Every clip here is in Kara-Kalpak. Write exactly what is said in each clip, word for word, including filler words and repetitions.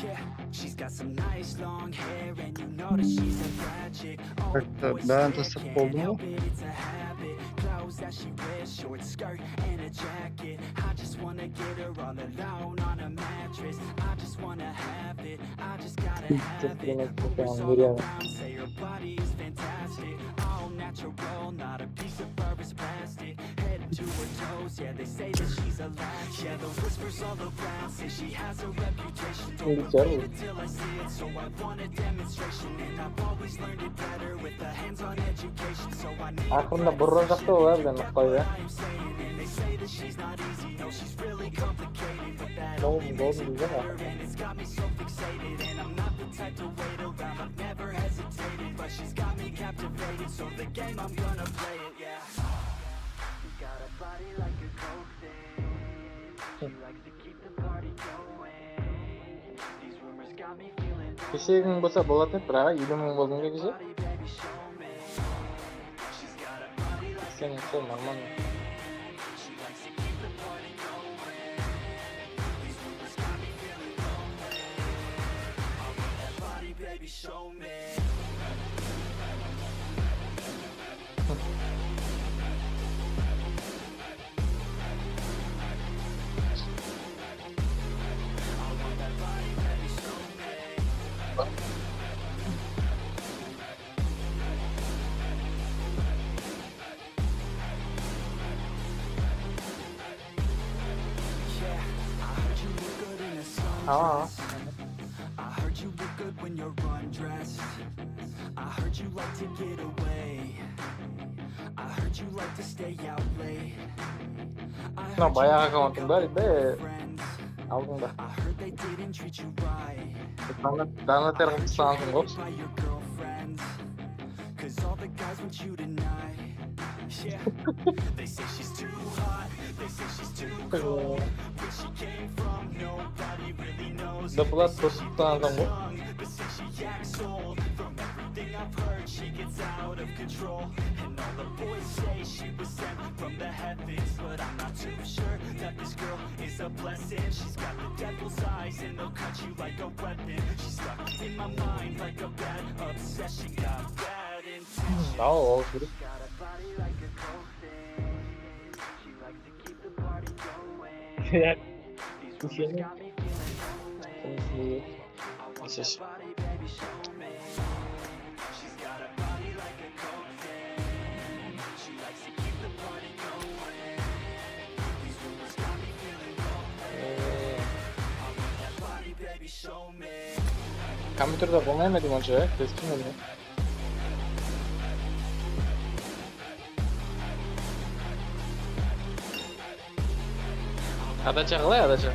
Yeah, she's got some nice long hair, and you know that she's a bad chick. All the boys say I can't help it, it's a habit. Clothes that she wears, short skirt and a jacket. I just wanna get her all alone on a mattress. I just wanna have it, I just gotta have it. Rumors all around say her body is fantastic. All natural, not a piece of fur is plastic. Head to her toes, yeah, they say that she's a latch. Yeah, the whispers all around say she has a reputation. Don't believe it till I see it, so I want a demonstration. And I've always learned it better with a hands-on education. So I need a Aqırında burra jaqta olar bilen qoy, ya. I am saying, and they say that she's not easy. No, she's really complicated, but that only makes it better. And it's got me so fixated, and I'm not the type to wait around. I've never hesitated, but she's got me captivated. So the game, I'm gonna play it, yeah. She's got a body like a coke thing. She likes to keep the party going. These rumors got me feeling Keshe kún bolsa bolar edi, biraq eliw mıń boldım da keshe. Body, baby, show me. She's got a body like Sen sol normal. She likes to keep the party going. These rumors got me feeling lonely. I want that body, baby, show me. Awa. I heard you look good when you're undressed. I heard you like to get away. I heard you like to stay out late. I heard you like to hang out with your friends. Mına bayaǵı akkauntıń bar edi, aldında. I heard they didn't treat you right. Dana, Dana tergip qısqanıń ǵoy. By your girlfriends. 'Cause all the guys want you tonight. Yeah. They say she's too hot. They say she's too cold. Where she came from, nobody really knows. They say she thinks she's young, but say she acts old. From everything I've heard, she gets out of control. And all the boys say she was sent from the heavens, but I'm not too sure that this girl is a blessing. She's got the devil's eyes and they'll cut you like a weapon. She's stuck in my mind like a bad obsession. Got bad intentions. She's got a body like a coke thing. She likes to keep the party going. These rumors got me feeling lonely. I want that body, baby, show me. She's got a body like a coke thing. She likes to keep the party going. These rumors got me feeling lonely. I want that body, baby, show me. Kompyuterde bolmay ma deymen, onca, ya? Keskin edi. Adacha qalay, Adacha?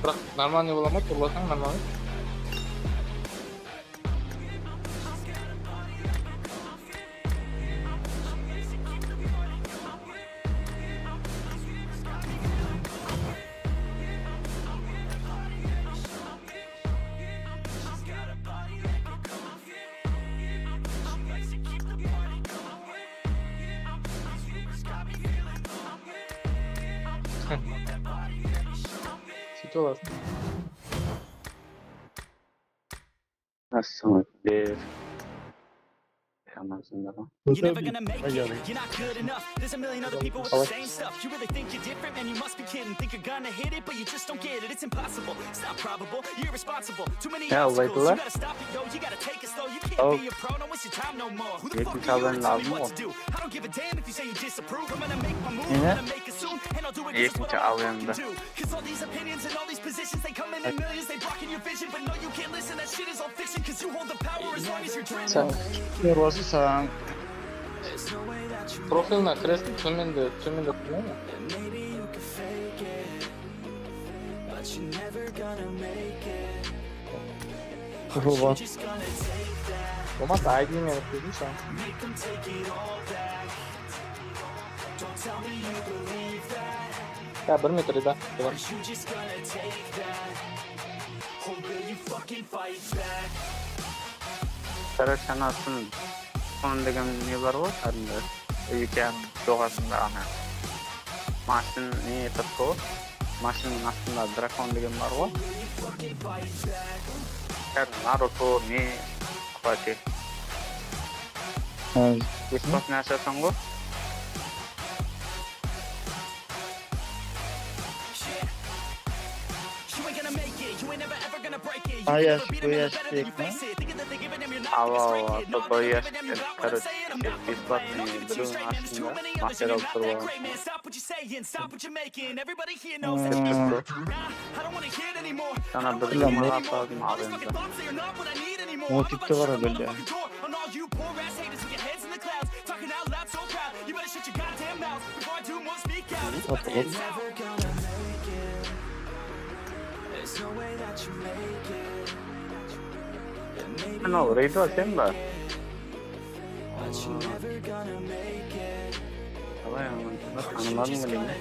Biraq normalnıy bola ma, turlasań normalnıy? Sóytip alasıń. Astaǵfirullah. You're never gonna make it, you're not good enough. There's a million other people with the same stuff. You really think you're different, man, you must be kidding. Think you're gonna hit it, but you just don't get it. It's impossible, it's not probable, you're irresponsible. Too many obstacles, you gotta stop it, yo, you gotta take it slow. You can't be a pro, don't waste your time no more. Who the fuck are you to tell me what to do? I don't give a damn if you say you disapprove. I'm gonna make my move, I'm gonna make it soon. And I'll do it 'cause it's what I wanna fucking do. 'Cause all these opinions and all these positions, they come in millions, they blocking your vision, but no, you can't listen, that shit is all fiction, 'cause you hold the power as long as you're dreaming. Sen, ne bolsa sen. Profilına kiresiń, tómende, tómende turmay ma? Profil bar. Bolmasa, I D meni ótkizdiń sen. Ya, bir metr edi. Drakon degen ne bar ǵoy, kádimgi úyken joǵasında ana. Mashın ne etip ǵoy? Mashınnıń astında drakon degen bar ǵoy. Kádimgi Naruto ne, Apache. Besplatno ashasań ǵoy. Ayash Qoyashbek ma? Awa, awa, Qoyashbek, короче, besplatno birew astında material túsirip alǵan. Jana bir jumırlap aldım al endi. Oń tipte bar bende. Mınaw reydi sen ba? Qalay, tanımadım mı deymen?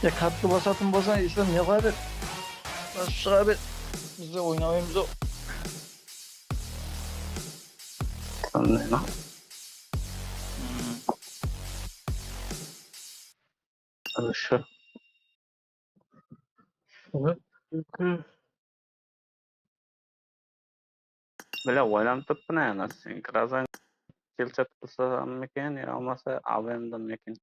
Ya, qattı basatın bolsań, Islam, ne qıla ber? Basıp shıǵa ber. Bizde oynawımız joq. Qanday ma? Хорошо. Bile, oylanıp turıppın, ana, sinkrazan kelset qılsam eken, ya bolmasa, A V M-dan eken.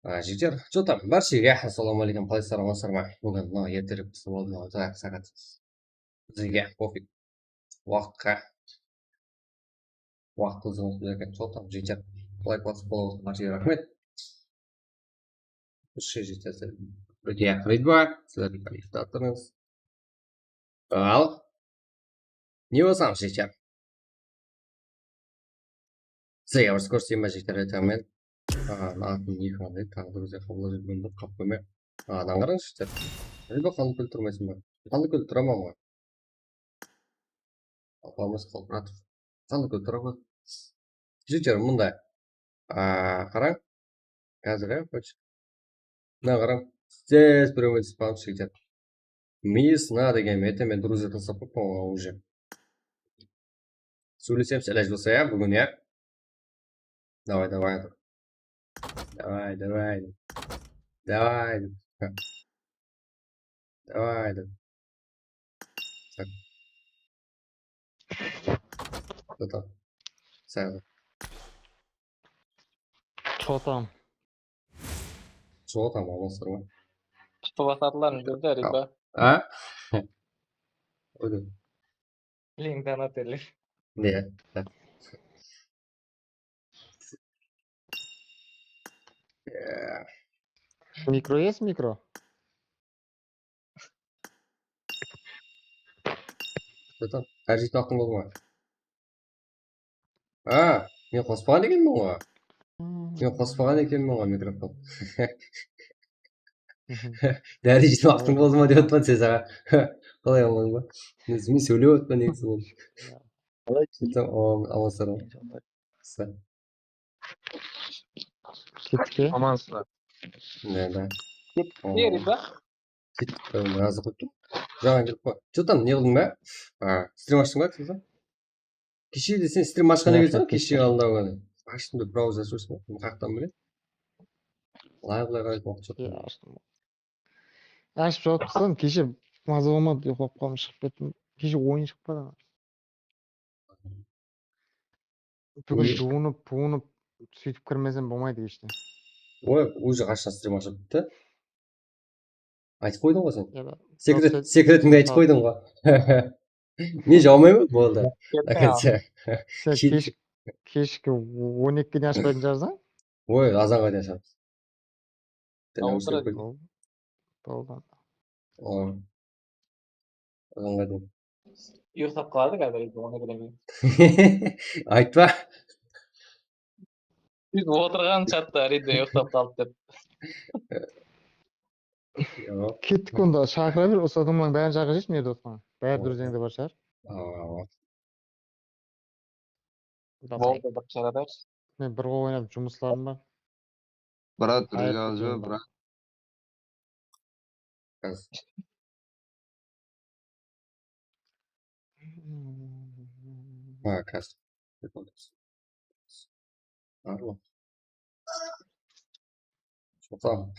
Á, jigitler, jotam, bárshege assalamu aleykum, qalaysızlar, amansızlar ma? Búgin mına erterek qısıp aldım, saat, saat. Bizge pofig. Waqıtqa. Waqıt uzın eken, jotam, jigitler. Layk basıp qoyıp, bárshege raxmet. Bizge jetedi. Óte yaqın reyt bar, sizlerdiń kommentatorıńız. Al. Ne bolsam, jigitler? Sizlerge bir kórseteyin ba, jigitler, aytaman men. Aa, atın ekranda taǵı bir ózi qabıllap júrgen bir qap kóme. Aa, anaǵan qarań, jigitler. Reyba, qanlı kúl turmaysın ba? Qanlı kúl turaman ǵoy. Alpamıs Qalqıratov. Qanlı kúl tura ǵoy. Jigitler, mında. Aa, qarań. Házir, ya, qoyshı. Mına qarań. Tez birew men spam shegitedi. Miysına degen mete men druzya taslap qoyıppan oǵan уже. Sóylesemiz, ilaj bolsa, ya, búgin, ya. Davay, davay. Davay, davay. Davay. Davay, davay. Что там? Сразу. Что там? Что там, amansızlar ma? Что basatlar, dedi, Riba. A? Oydı. Link donateller. Ne? Mikro есть, mikro? Что там? Hár jeytin waqtıń boldı ma? A, men qospaǵan ekenmen ǵoy. Men qospaǵan ekenmen ǵoy mikrofon. Dári jeytin waqtıń boldı ma dep atırman, Sez aǵa. Qalay, aman ba? Men sóylep atırman negizi. Qalay? Amansızlar ma? Amansızlar. Amansızlar. Ne, da. Kettik, Riba. Kettik, razı qılıp tur. Jańa kirip qoy. Что там, ne qıldıń ba? A, strim ashtıń ba, Sez aǵa? Keshe de sen strim ashqan ekenseń, keshe aldı kúni. Ashtım dep brauzer ashırsın, men qaqtan bilen. Layvlar qaraytın waqıt joq. Ashıp jawıp tasladım, keshe mazı bolmadı, uyqılap qaldım, shıǵıp kettim. Keshe oyın shıqpadı. Búgin juwınıp, puwınıp, sóytip kirmesem bolmaydı keshte. Oy, ózi qashshan strim ashıp bitti. Aytıp qoydıń ǵoy sen. Ya da Sekret, Roxette sekretimdi aytıp al. Qoydıń ǵoy. Men jawmayman, boldı. Ketti al. Sen kesh, keshki on ekige ashpaytın shıǵarsań. Oy, azanǵa deyin ashamız. Otır edi. Boldı. Boldı. Azanǵa deyin. Uyıqlap qaladı házir, endi onı bilemen. Aytpa. Biz otırǵan chatta Ride uyıqlap qaldı dep. Yoq. Kettik onda, shaqıra ber, usı adamlardıń bárin jaǵa jershi, mına jerde otırǵan. Bári Boldı. dúrzende bar shıǵar. Boldı, bir shara ber. Men bir qol oynap jumıslarım bar. Brat, Hayır, rıza keteyim. Brat. Házir. Ha, házir. Arlı. Çoqam.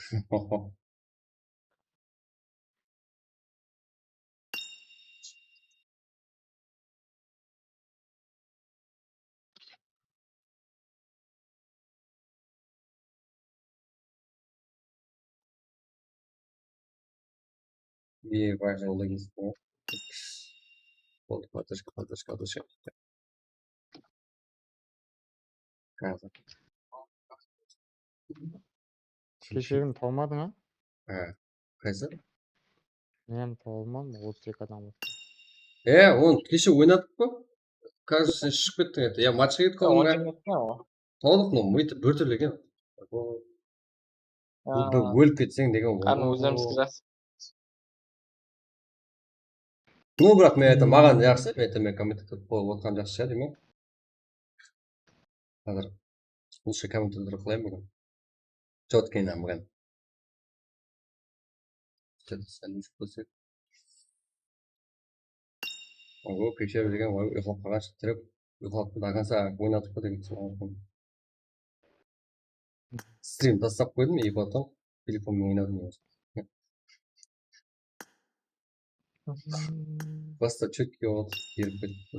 Ие, vay, jolda gezip qoyıp. Boldı, podderjka, podderjka, podderjka. Házir. Keshegin tawmadıń a? Ha, qaysı? Men tawalmadım, otız eki adam. E, onı keshe oynadıq pa? Кажется, sen shıǵıp kettiń edi. Ya, matchqa ketken On onıń. jigit pa o? Tawdıq, no, mıytı bir túrli eken. Bul bir ólip ketseń degen ol. Qani, ózlerimizdiki jaqsı. No, biraq men aytaman, maǵan jaqsı, men aytaman, men kommentar qılıp qoyıp otırǵan jaqsı shıǵar deymen. Házir usı kommentarlar qılayın búgin. Чёткий nam búgin. Ogo, keshe bilgen, uyqılap qalǵansha tirep, uyqılap до конца oynadıp pa degen soraw. Strim taslap qoydım, eki adam telefonmen oynadım. Просто чёткий otırıp berip ketipti.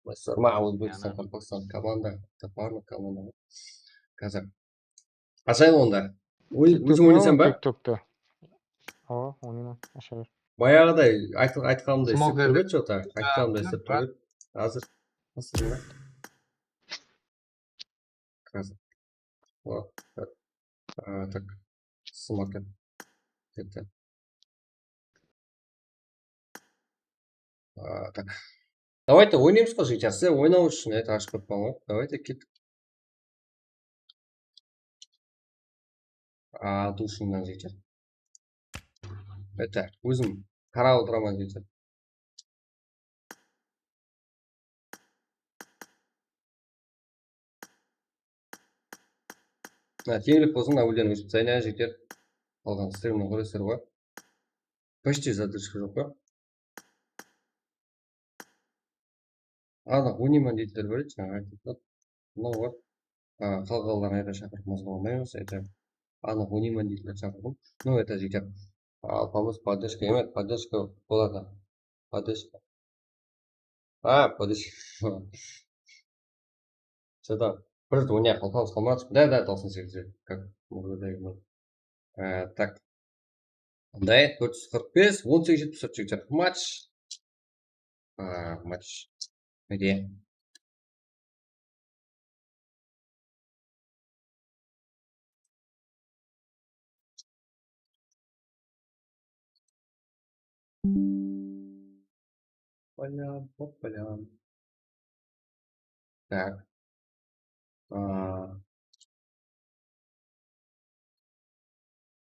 Maslar ma, Ózbekstan, Qaraqalpaqstan komanda, topar ma komanda? Házir. Ashayın onda. Óziń oynaysań ba? TikTokta. Awa, oynayman. Asha ber. Bayaǵıday ayt-, aytqanımday islep tur edi, что-то. Aytqanımday islep tur edi. Házir. Házir. Házir. O, a, так. Smoke. Ketti. A, так. Давайте oynaymız ǵoy, jigitler. Sizler oynaw ushın, это, ashıp qoyıppan ǵoy. Давайте, kettik. A, dushinnan jigitler. Это, ózim qarap otıraman, jigitler. Mına, teńlik bolsın, mına, ólden ósip tayın, jigitler. Qalǵan strimni kóresizler ǵoy. Почти задержка joq pa? Anıq, oynayman deydiler, bar edi, jańa aytıp. Mınaw bar. A, qalǵanların ayta shaqırıp mızǵılamayız, это. Anıq, oynayman deydiler, shaqırdım. Ну, это, jigitler. Alpamıs, поддержка emes, поддержка boladı. Поддержка. A, поддержка. Что-то bir oynayıq, Alpamıs Qalmanovich. Да, да, toqsan segiz, как мы говорили. Э, так. Qanday? Tórt júz qırq bes, on segiz jetpis tórt, jigitler. Match. A, match. Mine. Hoppala, hoppala. Так. A.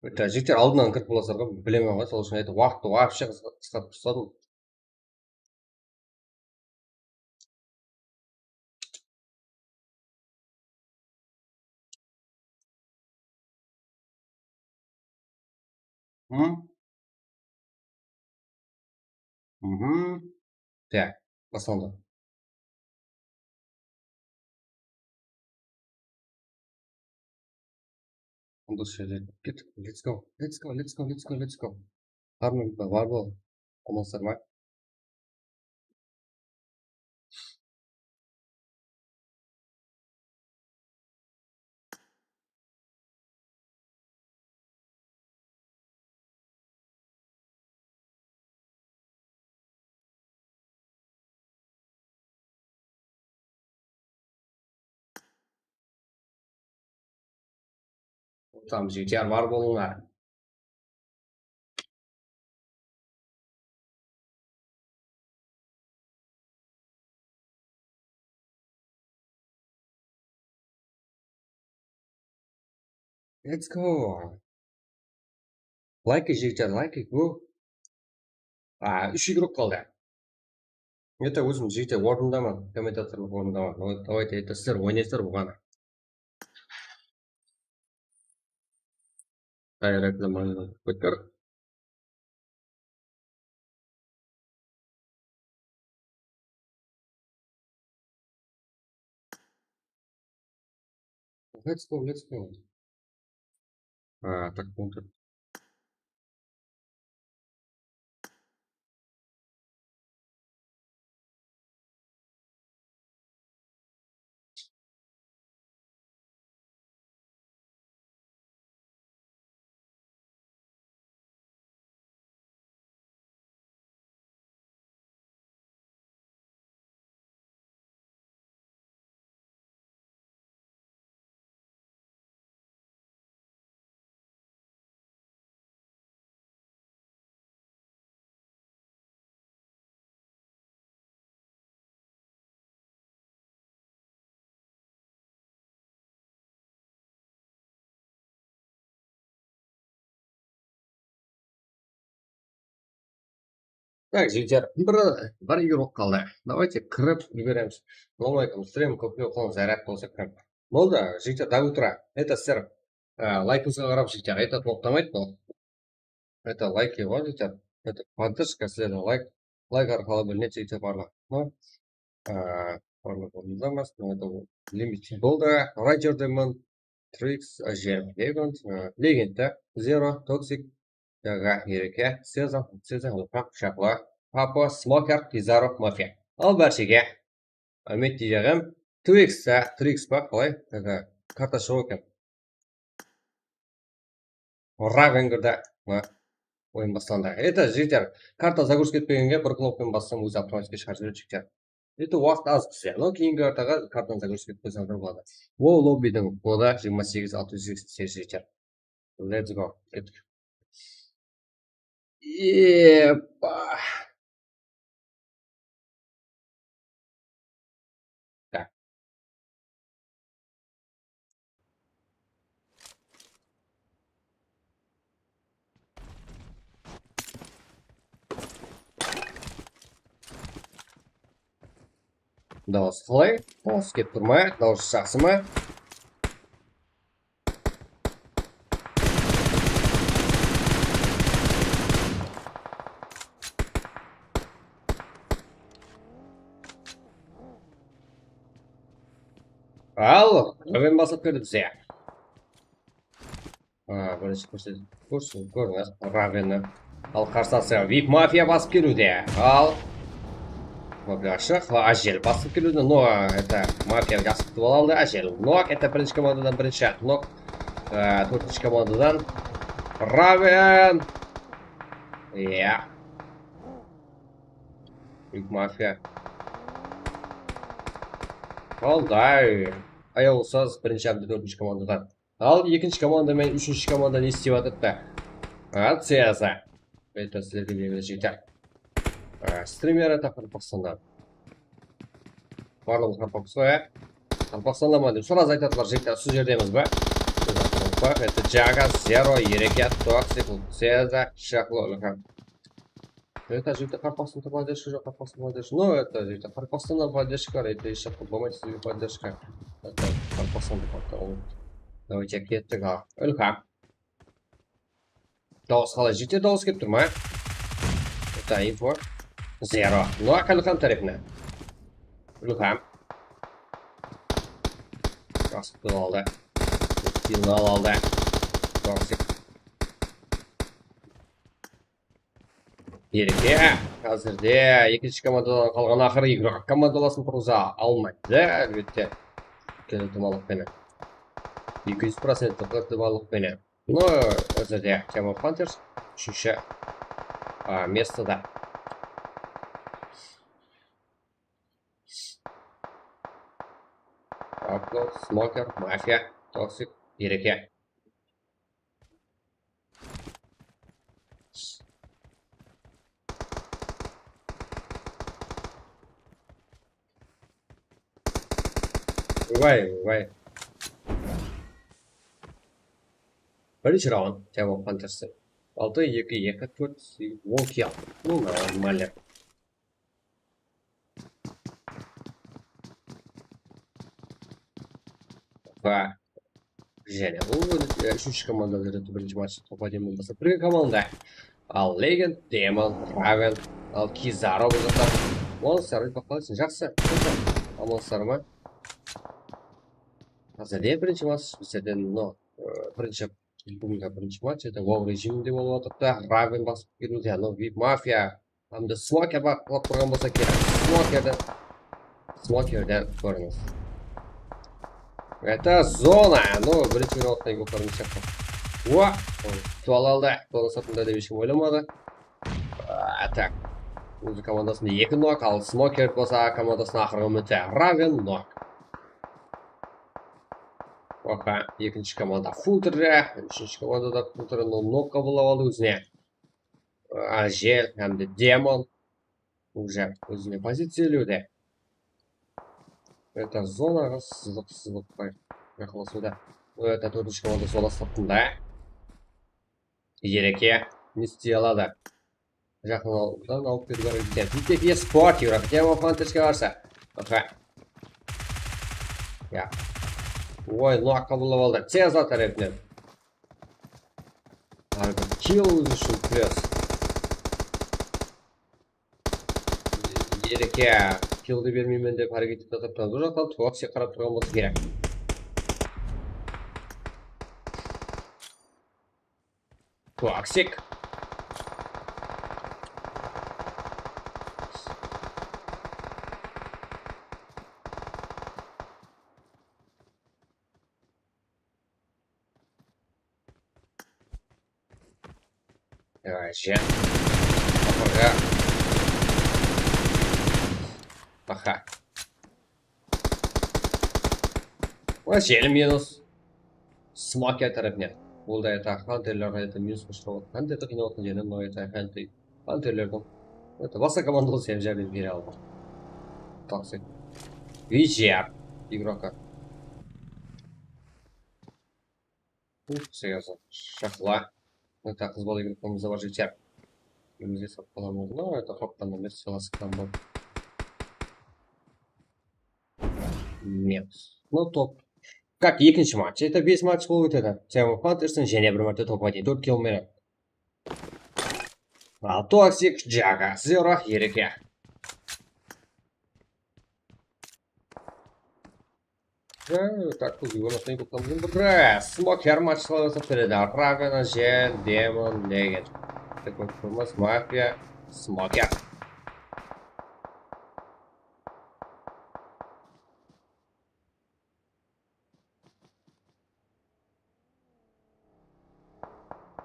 Bitta jigitler aldınnan kirip bolasızlar ǵoy, bilemen ǵoy, sol ushın aytıp, waqıttı вообще qısqa-, qısqartıp tasladım. Hı? Mhm. Tak, baslandı. Onda shıǵıp kettik. Let's go, let's go, let's go, let's go, let's go. Har minutında bar bol. Amansızlar ma? Tamam, jigitler, bar bolıńlar. Let's go. Layk, jigitler, layk, go. A, úsh igrok qaldı. Menda ózim jigitler orındaman, kommentatorlıq orındaman. Давайте, это sizler oynaysızlar buǵan. Qayrak zamanı ótker. Let's go, let's go. А, так, вот. Так, jigitler, bir, bir igrok qaldı. Давайте kirip úlgeremiz. Lomay, stream kóplep qılıń, zaryad bolsa kirip. Boldı, jigitler, до утра. Это sizler, e, laykińizǵa qarap, jigitler, это toqtamaydı bul. Это лайки, вот это, это поддержка, sizlerden layk, layk arqalı bilinedi, jigitler, barlıq. Ну, а, barlıq ornında emas, но это limit. Boldı, Rider Demon, Trix, Ajel, Legend, e, Legend, Zero, Toxic, Jaga, Ereke, Seza, Seza, Ulfaq, Shaqla, Papo, Smoker, Pizarro, Mafia. Al bárshege. Ámet deydi aǵam. Twix, á, Twix pa, qalay? Taka, karta shıǵıw eken. Raven kirdi. Mına, oyın baslandı. Это, jigitler, karta загрузка etpegenge bir knopkamen bassam, ózi avtomatik shıǵarıp jiberedi, jigitler. Это waqıt az bizde. Anau keyingi kartaǵa kartanı загрузка etip qoysańızlar boladı. Wow, lobbidiń kodı jigirma segiz altı júz seksen segiz, jigitler. Let's go. Kettik. Epa. Tak. Dawıs qalay? Dawıs kelip tur ma? Dawıs jaqsı ma? Al, Raven basıp kirdi bizge. A, birinshi kórset-, kórsin, kóriniz, Raveni. Al, qarsı alsa, Vip Mafia basıp keliwde. Al. Mafia ashıq, va Ajel basıp keliwde. No, это, Mafia jaqsı kútip ala aldı, Ajel. Nok, это, birinshi komandadan birinshi nok. A, tórtinshi komandadan Raven. Iya. Vip Mafia. Qalday. Ayawsız birinshi hám de tórtinshi komandadan. Al, ekinshi komanda menen úshinshi komanda ne islep atırdı? A, Ceza. Это sizlerge belgili, jigitler. A, streamer, это Qaraqalpaqstannan. Barlıǵımız Qaraqalpaqstan, ya. Qaraqalpaqstannan ba dep sırası aytadılar, jigitler, usı jerdemiz ba? Это Jaga, Zero, Ereke, Toxic, Ceza, Shaqlı, Ilham. Это же это Qaraqalpaqstanda поддержка joq, Qaraqalpaqstanda поддержка. Ну, это же это Qaraqalpaqstanda поддержка bar, это ещё болмайды sizge поддержка. Это Qaraqalpaqstanda поддержка. Давайте kettik, a. Ilham. Dawıs qalay jete, dawıs kelip tur ma? Это info. Zero. Ну, Ilham tárepine. Ilham. Basıp aldı. Killin ala aldı. Toxic. Ereke, házirde ekinshi komandadan qalǵan aqırı igrok komandalasın turǵıza almaydı, álbette. Úlken itimalıq penen. Eki júz procentlik itimalıq penen. No, házirde Team of Hunters úshinshi, a, mestoda. Upload, Smoker, Mafia, Toxic, Ereke. Vay, vay. Birinshi raund, Team of Hunters. Altı, eki, eki, tórt, segiz, on kill. Ну, нормально. Va jáne bul, e, úshinshi komanda beredi birinshi matchta top один menen baslap turǵan komanda. Al Legend, Demon, Raven, al Kizaru bul jaqta. Monster, baqpalasın, jaqsı. Amansızlar ma? Házirde birinshi match bizlerden, no, e, birinshi Búgingi birinshi match, это wow rejiminde bolıp atırdı. Raven basıp keliwde, anau VIP Mafia. Hám de Smoker baqlap turǵan bolsa kerek. Smokerdi, Smokerdi kórińiz. Это zona, ну, birinshi raundtan kórińiz. Wa, tutıp aldı. Zona sırtında dep hesh kim oylamadı. A, tak. Óz komandasında eki nok, al Smoker bolsa komandasına aqırǵı úmiti. Raven nok. Oqa, ekinshi komanda Hunter, úshinshi komanda da Hunter, no, nok qabıllap aldı ózine. Ajel hám de Demon. Уже ózine poziciya ilewde. Это zonaǵa sızıq-sızıq yaqınlasıwda. Это tórtinshi komanda zona sırtında. Ereke ne istey aladı? Jaqınlardan alıp ketiwge háreket etedi. Bitek esport, Team of Huntersqa qarsı. Aha. Ya. Oy, nok qabıllap aldı. Ceza tárepinen. Hár bir kill ózi ushın plyus. Ereke, killdi bermeymen dep háreket etip atırıptı. Bul jaqtan Toxic qarap turǵan bolsa kerek. Toxic. Давай, jen. Aha. Aha. Oy, jeni minus. Smoker tárepinen. Bul da, это, Hunterlerge, это, minus qoshıp atır. Hunterdi qıynap atırǵan jeri, mına, это, Hunter, Hunterlerdiń, это, basqa komanda bolsa hám járdem bere aldı. Toxic. Vijer. Igroka. Uf, seryoznıy. Shaqla. Это, qız bala igrokamız da bar, jigitler. Elimizge satıp alamız ba? Это, qopqannan bes, silasıqtan bol. Minus. No, top. Как, ekinshi match. Это bes match bolıp ótedi. Team of Hunters'ten jáne bir márte top один, tórt kill menen. Al, Toxic, Jaga, Zero, Ereke. Ya, tak, bul Yugonostan yıqıptan bul bir Smoker match salasıp beredi. Raven, Jen, Demon, Legend. Tek ótip qoymas, Mafia, Smoker.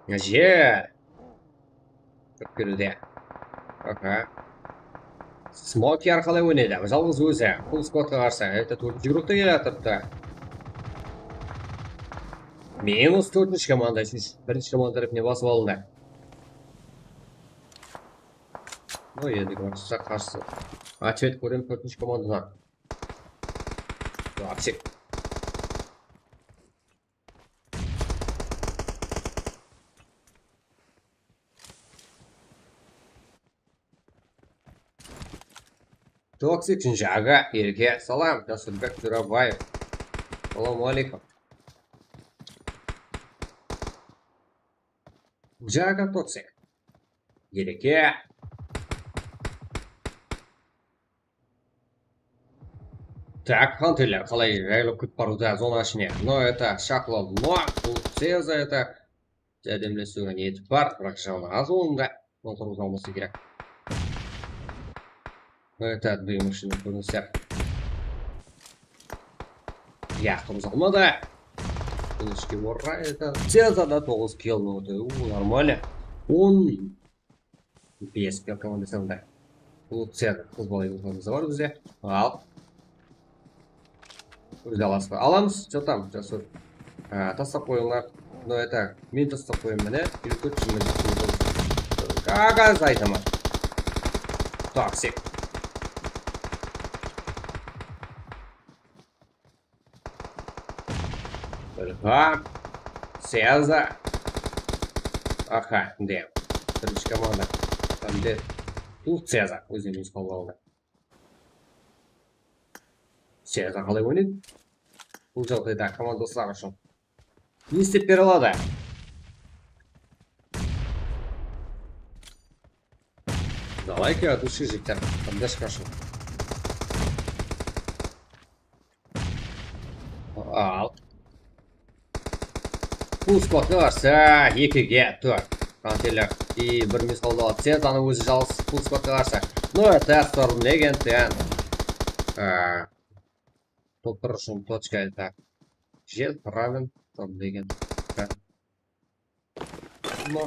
Áje! Kirip keldi. Aha. Smoker qalay oynaydı? Jalǵız ózi. Full squadqa qarsı. Erte tórtinshi grupta kele atırıptı. Minus tórtinshi komanda, úshinshi, birinshi komanda tárepine basıp alındı. No, endi qarsı, qarsı. Otvet kórem tórtinshi komandadan. Toxic. Toxic, Jaga, Erke, salam, Jasırbek Jorabaev. Salam aleykum. Jaga, Toxic. Erke. Tak, Hunterler qalay jayılıp kirip barıwda zona ishine. No, это, shaqlap, no, bul Ceza, это, járdemlesiwge niyeti bar, biraq janı az onıń da. Bunı turǵızıp alması kerek. No, это, duyım ishinde kórinisler. Ya, turǵızıp almadı. Kórinishke orray, это, Ceza da toǵız kill, no, это, u, нормально. On bes kill komandasında. Bul Ceza, qız bala yıldızımız bar bizde. Al. Ózi alasız ba? Alamız. Что там? Jasur. Ha, taslap qoyıńlar. No, это, men taslap qoyayın, mine. Ele tórt jigirma jeti. Gagaz aytaman. Toxic. Ilham. Seza. Aha, mine. Birinshi komanda. Mine. Bul Seza. Ózine minus qaldı. Seza qalay oynaydı? Bul jaǵdayda komandaslar ushın ne islep bere aladı? Давай-ка, от души же, там, там дашка шо. Al. Full squadqa qarsı, ekige tórt. Qanteler. I bir minus qaldı. Sezanıń ózi jalǵız full squadqa qarsı. No, это Storm Legend. Topır ushın точка это. Jet, Raven, Storm Legend. No.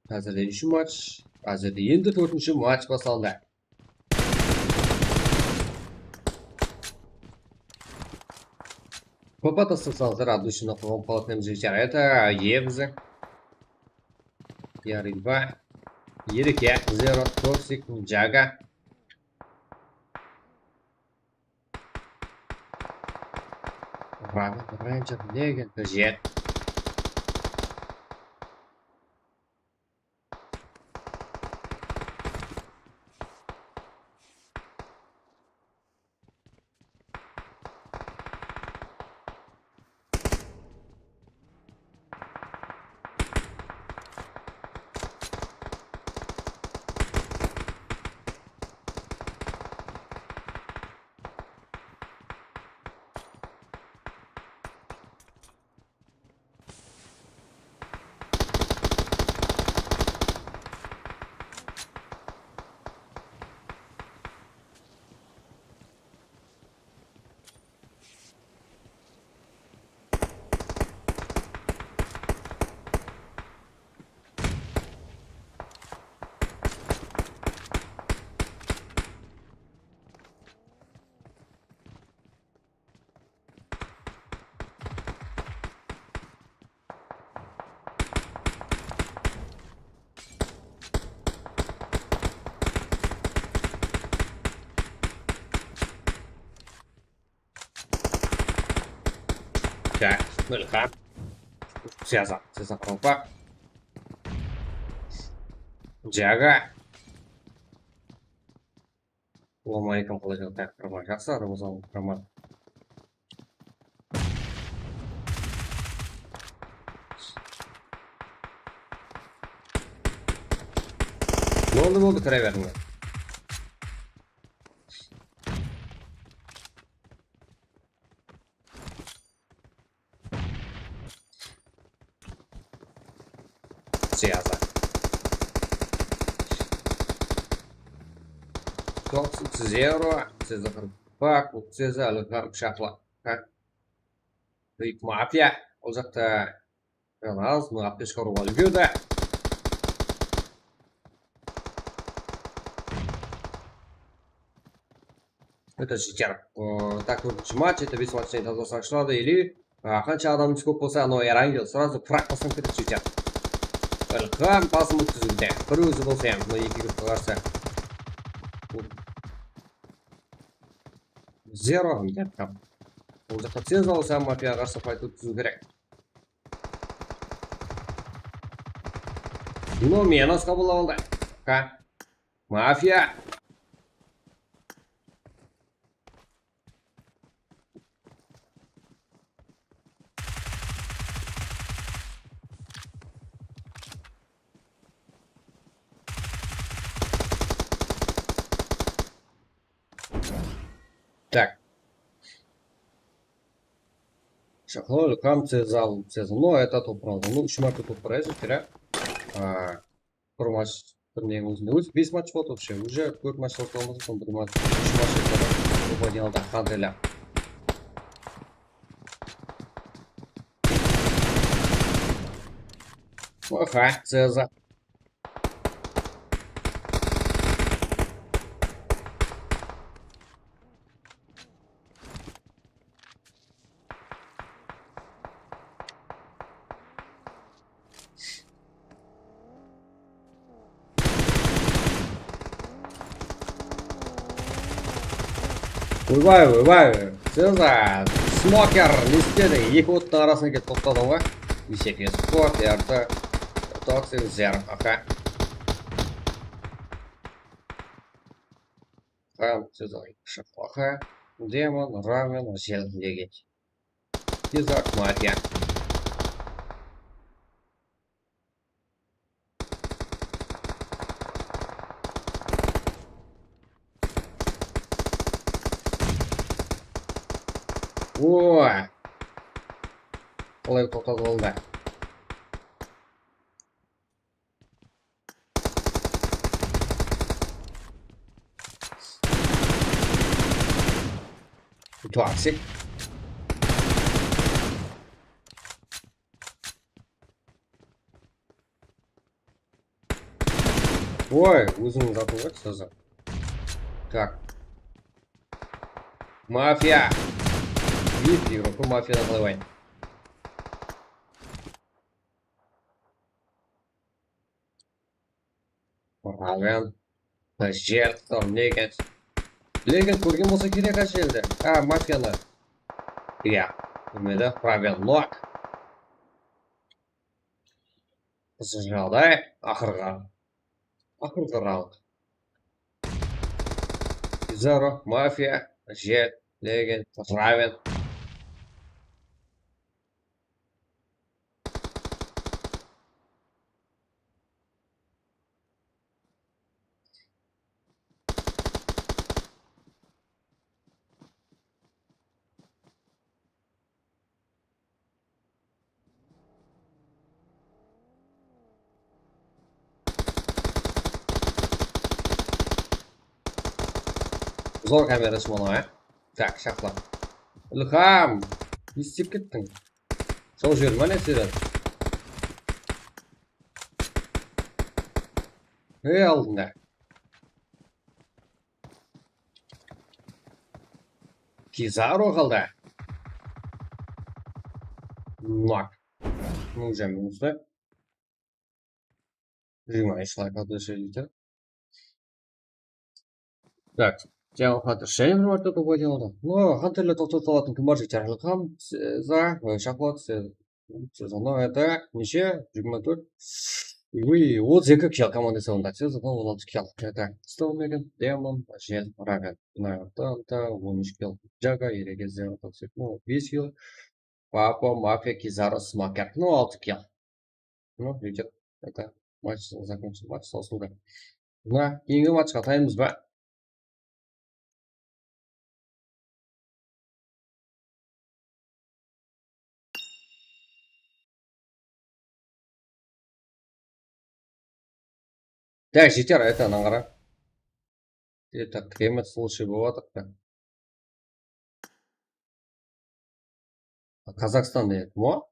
Házirde úshinshi match, házirde endi tórtinshi match baslandı. Kopa taslasańızlar, от души qoyıp qalatın jigitler. Это Evzi. Yariba. Erike, Zero, Toxic, Jaga. Ranger, Legend, Jet. Так, Ilham. Seza, Seza qalpa. Jaga. Assalamu aleykum, qalay jaǵday? Qırman jaqsı, Ramazan Qırman. Boldı, boldı, kire beriń. Seza. Toxic Zero, Seza qırq, Seza, Ilham Shaqla. Ha? Big Mafia, ol jaqta Granaz, mına, aptechka urıp alıp júrdi. Это читер. O, так, tórtinshi match, это bes matchtan keyin tazalasań shıladı, или, a, qansha adamıńız kóp bolsa, anaw Erangel сразу frak baslanıp ketedi, читер. Ilham basım ótkizildi. Bir ózi bolsa hám, mına eki gruppa qarsı. Zero hám dep tam. Ol jaqta Seza bolsa, Mafia qarsı fight ótkiziw kerek. No, meni asqa bola aldı. Ha. Mafia. Так. Шахло, Илхам, Цезал, Цезал. Ну, это топ правда. Ну, úsh márte toppırayız, kira. Bir match, bir neniń ózinde. Ózi bes match boldı вообще. Уже tórt match boldı, ondan bir match, úsh match boldı. Topa aylandı, qanday. Oha, Cezar. Oybay, oybay, Cezar, Smoker, ne istedi? Eki ottıń arasına kelip toqtadı ǵoy. Eseke smoker, toxic zero, aha. Ram, siz aytqıshı, aha. Demon, Raven, Zel, Legend. Kizar, Mafia. Oy! Qalay toqtadı onda? Toxic. Oy, ózińniń zatıń ǵoy, ustazı. Так. Mafia. Вид Европы, Мафияны qalay oynaydı? Raven. Jert, Legend. Legend kórgen bolsa kerek ásheldi. A, Mafiyanı. Iya, kórmedi. Raven, Lock. Qızıq jaǵday, aqırǵı. Aqırǵı raund. Kizaro, Mafia, Jert, Legend, Raven. Zor kamerası mınaw, á? Так, shaqla. Ilham, ne istep kettiń? Sol jer ma, ne seret? Ey, aldında. Kizaro qaldı. Nak. Mıń jańa minuslı. Jigirma úsh layk atırsa jigitler. Так, jańa Hunter jáne bir márte topa keldi. No, Hunterler toqtatıp alatın kim bar jigitler? Ilham, Za, Shahwat, Sezonda, это, neshe? Jigirma tórt. Ui, otız eki kill komanda esabında. Sezonda on altı kill. Это, Stone Megan, Demon, Jel, Raven. Bunayaqta, это, on úsh kill. Jaga, Erege, Zero, Toxic. No, bes kill. Papo, Mafia, Kizaro, Smoker. No, altı kill. No, jigitler, это, матч закончился, матч сауысылды. Mına, keyingi matchqa atayınbız ba? Так, jeter, это, mınaǵan qara. Это, кремль случай bolıp atır da. Qazaqstan deydi, mo?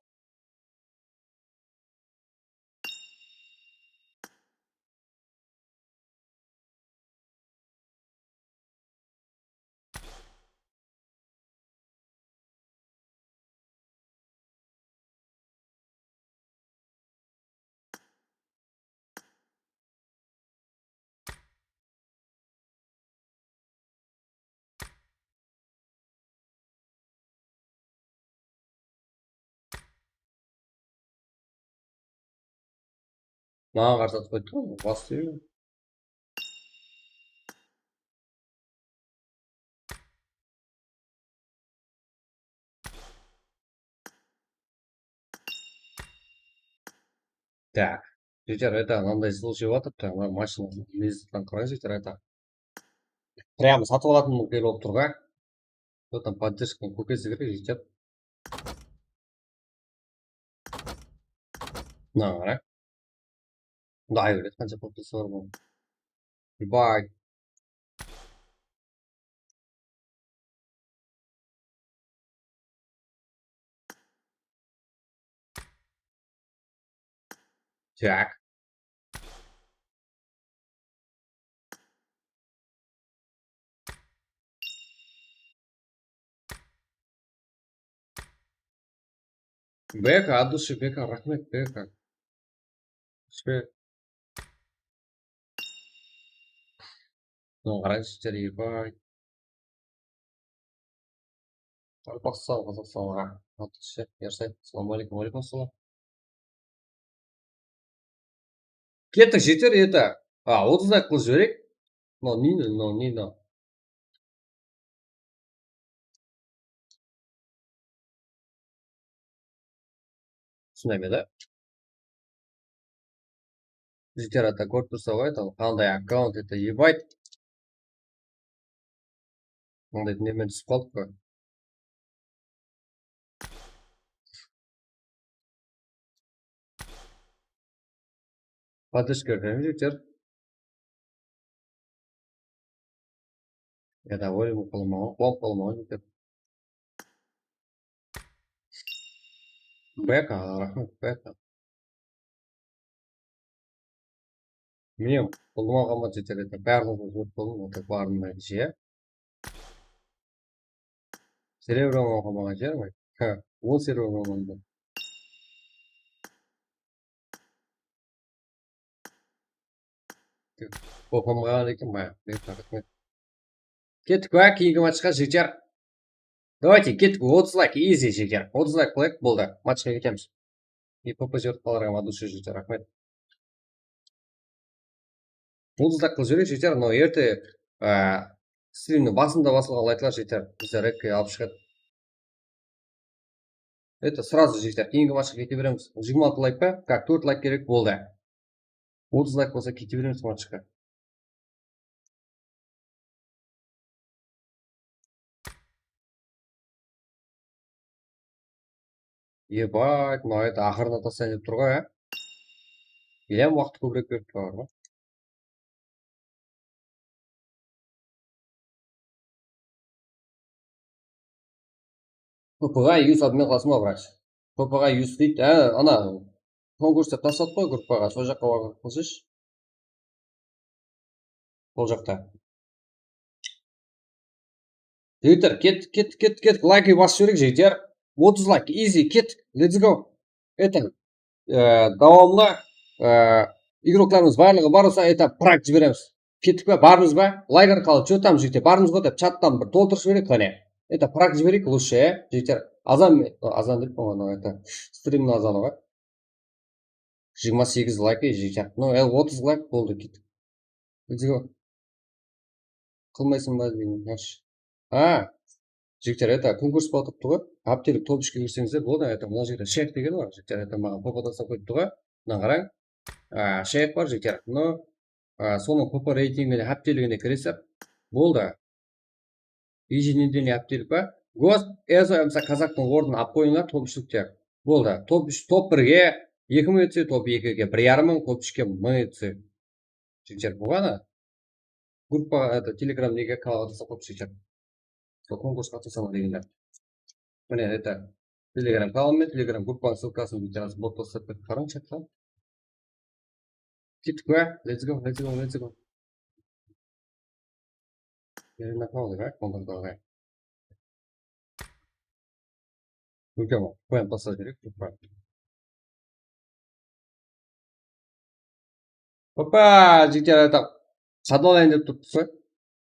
Maǵan qarsı atıp qoydı ǵoy, bastı. Так. Jeter, это, mınanday случай bolıp atırıptı. Mına mashinanıń lezzetin qarayıń, jeter, это. Прямо satıp alatın kúyde bolıp tur ǵoy. Потом поддержка kóbeyse kerek, jeter. Mına qara. Mında ayıp edi, qansha podpis bar bul. Ебать. Так. Beka, от души, Beka, raxmet, Beka. Respekt. Mına qarayıń, jigitler, ебать. Qaraqalpaqstan, Qazaqstanǵa. Atırshı, Yarsay. Assalamu aleykum. Aleykum assalam. Kettik, jeter edi. A, otız layk qılıp jibereyik. No, nino, no, nino. Usınday ma edi? Jeter ata kórip tursa ǵoy, там qanday akkaunt, это ебать. Mınday nemen túsip qaldıq ǵoy. Поддержка beremiz, jeter. Ya da oyın qılmaǵan, qol qılmaǵan, jeter. Beka, raxmet, beka. Mine, ulıwma ǵammat jeter edi. Barlıǵın ótip boldım, otak barın nátiyje. Серебро oǵamaǵan jerme? Ha, on серебро oǵamaǵan. Oqamaǵan eken, baya, raxmet. Kettik pa, keyingi matchqa, jeter. Давайте, kettik, otız layk, easy, jeter. Otız layk qoyayıq, boldı. Matchqa ketemiz. E, P P jırıp qalarǵa ma dusha, jeter, raxmet. Otız layk qılıp jibereyik, jeter, но erte, á, strimniń basında basılǵan layklar, jeter, bizler rekke alıp shıǵadı. Это сразу, jeter, keyingi matchqa kete beremiz. Jigirma altı layk pa? Как, tórt layk kerek, boldı. Otız layk bolsa kete beremiz matchqa. Ебать, mına eti aqırına taslayın dep tur ǵoy, á? Elem waqıt kóbirek berip turǵan ǵoy. P P ǵa yus obmen qılasıń ba, brat? P P ǵa yus deydi. Á, ana, konkurs dep tasladı ǵoy gruppaǵa, sol jaqqa barıp qılsayshı. Sol jaqta. Jigitler, kettik, kettik, kettik, kettik. Layk basıp jibereyik, jigitler. Otız layk, easy, kettik. Let's go. Это, e, dawamlı, e, igroklarımız barlıǵı bar bolsa, это, prak jiberemiz. Kettik pa, barmız ba? Layk arqalı, что там, jigitler, barmız ǵoy dep, chattan bir toltırıp jibereyik, qáne. Это, prak jibereyik, лучше, e, jigitler. Azan, azan dep, o, это, strimniń azanı ǵoy. Jigirma segiz layk, ey, jeter. No, el otız layk boldı, kettik. Let's go. Qılmaysıń ba degen, yash. A, jigitler, это, konkurs bolıp turıptı ǵoy. Háptelik top úshke kirseńizler boldı, это, mına jerde shek degen bar, jigitler, это, maǵan P P-da qoyıptı ǵoy. Mına qarań. A, shek bar, jigitler. No, a, sonıń P P reytingine, hápteligine kiresiz. Boldı. Еженедельный háptelik pa? Gost, Ezo, yamasa Kazaktıń ornın alıp qoyıńlar, top úshlikte. Boldı. Top úsh, top birge eki mıń etse, top ekige bir yarım mıń, top úshke mıń etse. Jigitler, bolǵanı. Gruppa, это, Telegram nege kanalǵa tasıp qoyıp, jigitler. Sol konkursqa qatnasańlar degenler. Mine, это, Telegram kanal menen Telegram gruppanıń ssılkasın bitta botta tasıp ketip qarań, chatqa. Kettik pa? Let's go, let's go, let's go. Yerine qaldı, bak, bundan da oraya. Úlken qoyıp taslaw kerek, tuppa. Hoppa, jigitler, aytaq. Sadalayın dep turıptı.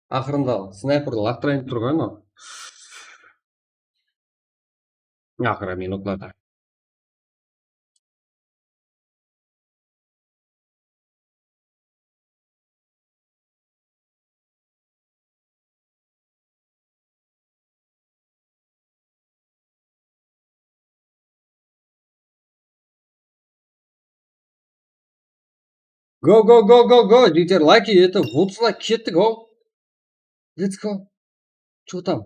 Aqırında snayperdi laqtırayın dep tur ǵoy, mınaw. Aqırı minutlarda. Go, go, go, go, go, jigitler, лайки, это, вот сюда, kettik, go. Let's go. Что там?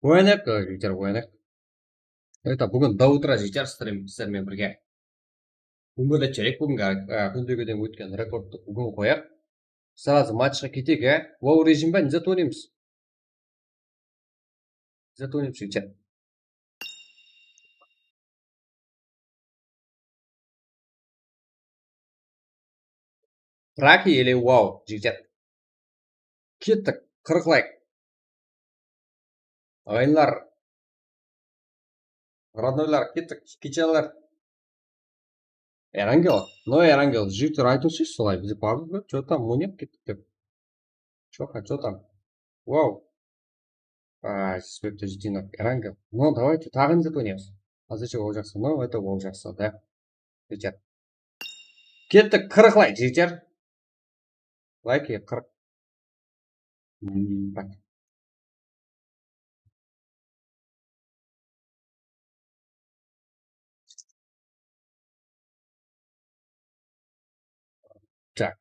Oynayıq, jigitler, oynayıq. Это, búgin до утра, jigitler, strim sizler menen birge. Búgin de terek, búgingi, á, kúndegiden ótken rekordtı búgin qoyaq. Сразу matchqa keteyik, á. Wow rejim ba, не zat oynaymız? Ne zat oynaymız, jigitler? Praki ele wow, jigitler. Kettik, qırq layk. Aǵayinlar. Роднойlar, kettik, kichalar. Erangel. No, Erangel, jigitler, aytıńızshı, solay, biz barmız ba? Что там, mıneq kettik dep. Чё, а чё там? Wow. А, respect to Jitino. Eranga. Ну, давайте, taǵı ne zat oynaymız? Házirше ol jaqsı. Ну, это ol jaqsı, да. Jigitler. Kettik, qırq layk, jigitler. Layk, e, qırq. Hmm, bak. Так.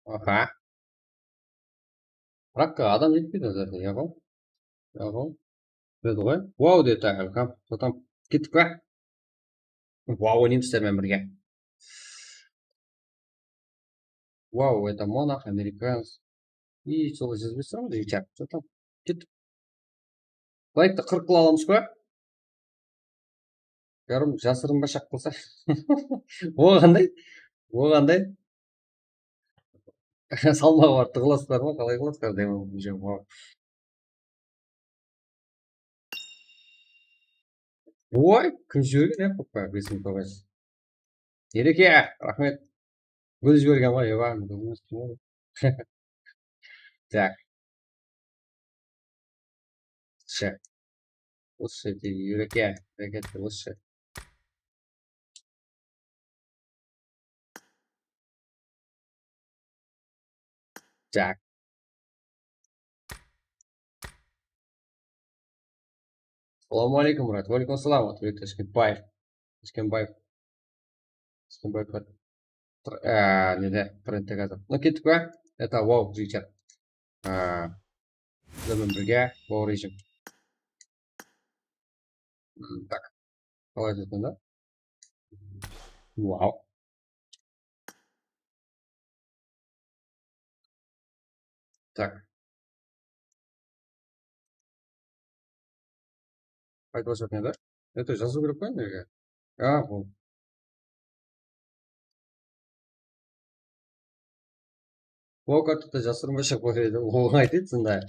Aha. Rakka adam jetpeydi zaten, ya ǵo. Ya ǵo. Biledi ǵoy. Wow dedi Ilham. Sotan kettik pa? Wow oynaymız sizler menen birge. Wow, это монах, американец. И sol jazbay tursań, jigitler. Sotan kettik. Layktı qırq qıla alamız ba? Yarım jasırınbashaq qılsa. Oǵanday. Oǵanday. Salmaǵı bar, tıǵılasızlar ma? Qalay qılasızlar? Dep, oy, kim jibergen, ya, qoppa, besin tog'ay. Ereke, raxmet. Gúl jibergen ǵoy, eba. Так. Ше. Usı, Ereke, Ereke, usı. Так. Assalamu aleykum, Murat. Wa aleykum assalam, Murat. Tashkentbaev. Tashkentbaev. Tashkentbaev. Nede, trendte házir. Mına kettik pa? Это wow, jigitler. Bizler menen birge wow rejim. Так. Qalay aytadı da? Wow. Так. Qayta baslatın edi. Это jazıw kerek pa nerge? A, bul. Bul kartıqtı jasırınbashaq qoyıp edi. Oǵan aytaydı sonda.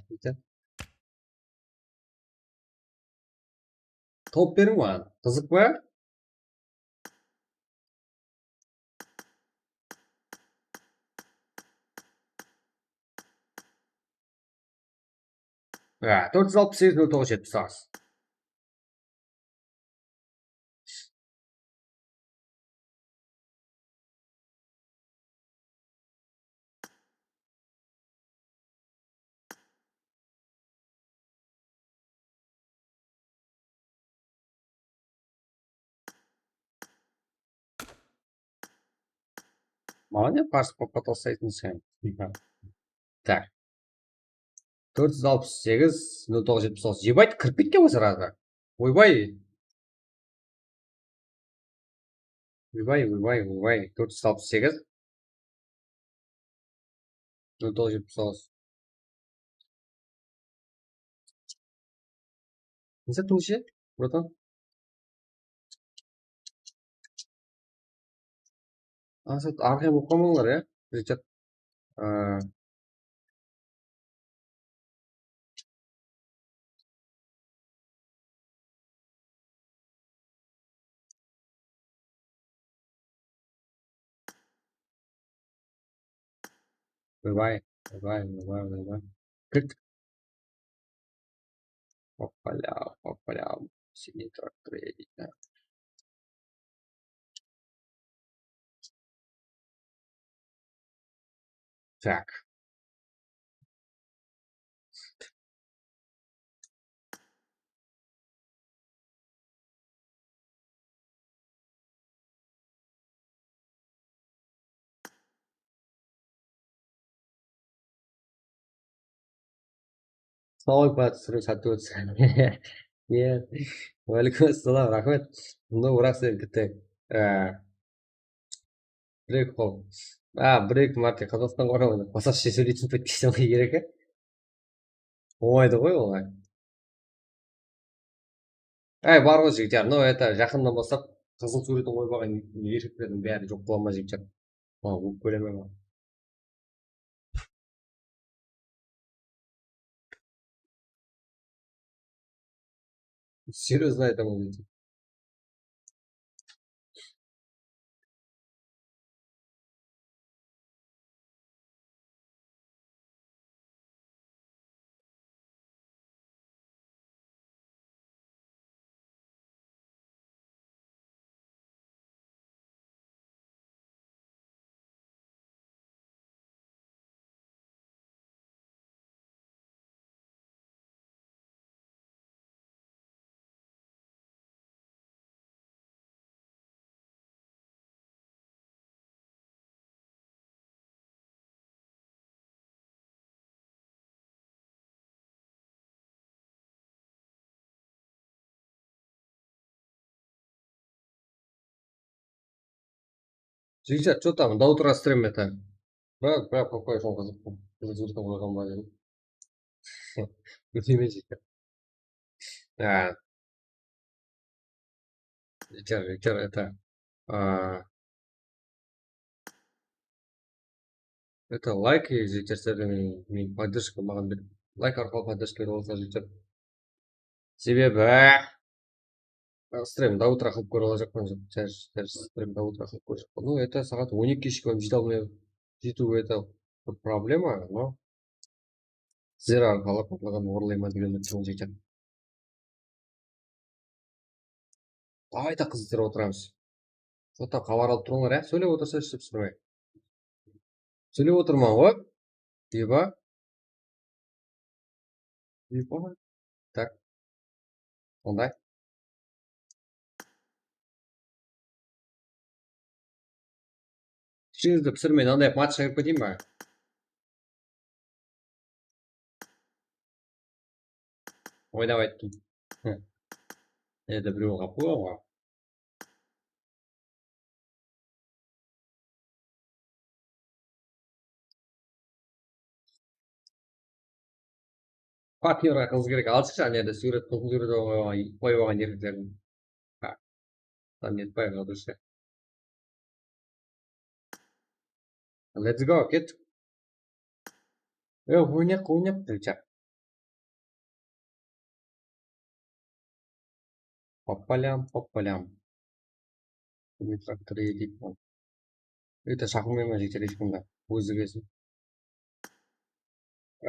Tawıp beriń maǵan. Qızıq pa? Ya, tórt júz alpıs segiz, nol toǵız júz jetpis toǵız. Maǵan ne pars bolıp qata alsaydıń sen? Так. Tórt júz alpıs segiz, nol toǵız júz jetpis toǵız. Ебать, kirip ketken ǵoy srazı. Oybay. Oybay, oybay, oybay. Tórt júz alpıs segiz. Nol toǵız júz jetpis toǵız. Nesi tınısh, bratan? Ańsat arqayın bolıp qalmańlar, ya. Richard. Давай, давай, давай, давай. Кірдік. Оппаля, оппаля. Синий трактор едет. Так. Salawalekum, Murat, túsirim sátti bolsın. Iya. Waaleykum assalam, raxmet. Bunda oraq sen bitte. Á, bir-eki qol. Á, bir-eki márte Qazaqstanǵa oraman dep qosaqsha sóyleytin podpischigińe kerek, á? Bolmaydı ǵoy olay. Áy, bar ǵoy, jigitler, no, это, jaqınnan baslap qızıl súwretin qoybaǵan erkeklerdiń bári joq bola ma, jigitler? Ókpeleme ma? Серьёзно aytaman. Jigitler, что там, до утра стрим это? Biraq, biraq, qoyǵan qızıq, qızıq júrgen qoyǵan ba dedim. Bilmeymen, jigitler. Ha. Jigitler, jigitler, это, а, это лайк, jigitler, sizlerden men поддержка maǵan berip, лайк arqalı поддержка berip alsızlar, jigitler. Sebebi, а, стрим до утра qılıp kóre alajaqpan, jigitler, stres, стрим до утра qılıp kóre alajaqpan. Ну, это сағат on eki keshke jete almay, jetiw, это bir проблема, но sizler arqalı qutlaǵan orınlayman degen umıtımda, jigitler. Давайте qızıqtırıp otıramız. Что-то xabar alıp turıńlar, ya? Sóylep otırsa, iship sırmay. Sóylep otırman ǵoy. Eba. Eba. Так. Sonday. Ishińizdi pisirmey, mınanday matchqa kirip keteyin ba? Oynap ayttım. Endi birew qapı bar ǵoy. Partnyorǵa qız kerek, alshı, ane jerde súwret, qızıl súwret qoyıp alǵan erkeklerdiń. Ha. Tam netpay qaldı. Let's go, kettik. E, oynayıq, oynayıq, jigitler. Hoppalám, hoppalám. Búgin traktor edeyik. Uyde shaqırmayman, jigitler, eshkimdi. Ózi kelsin.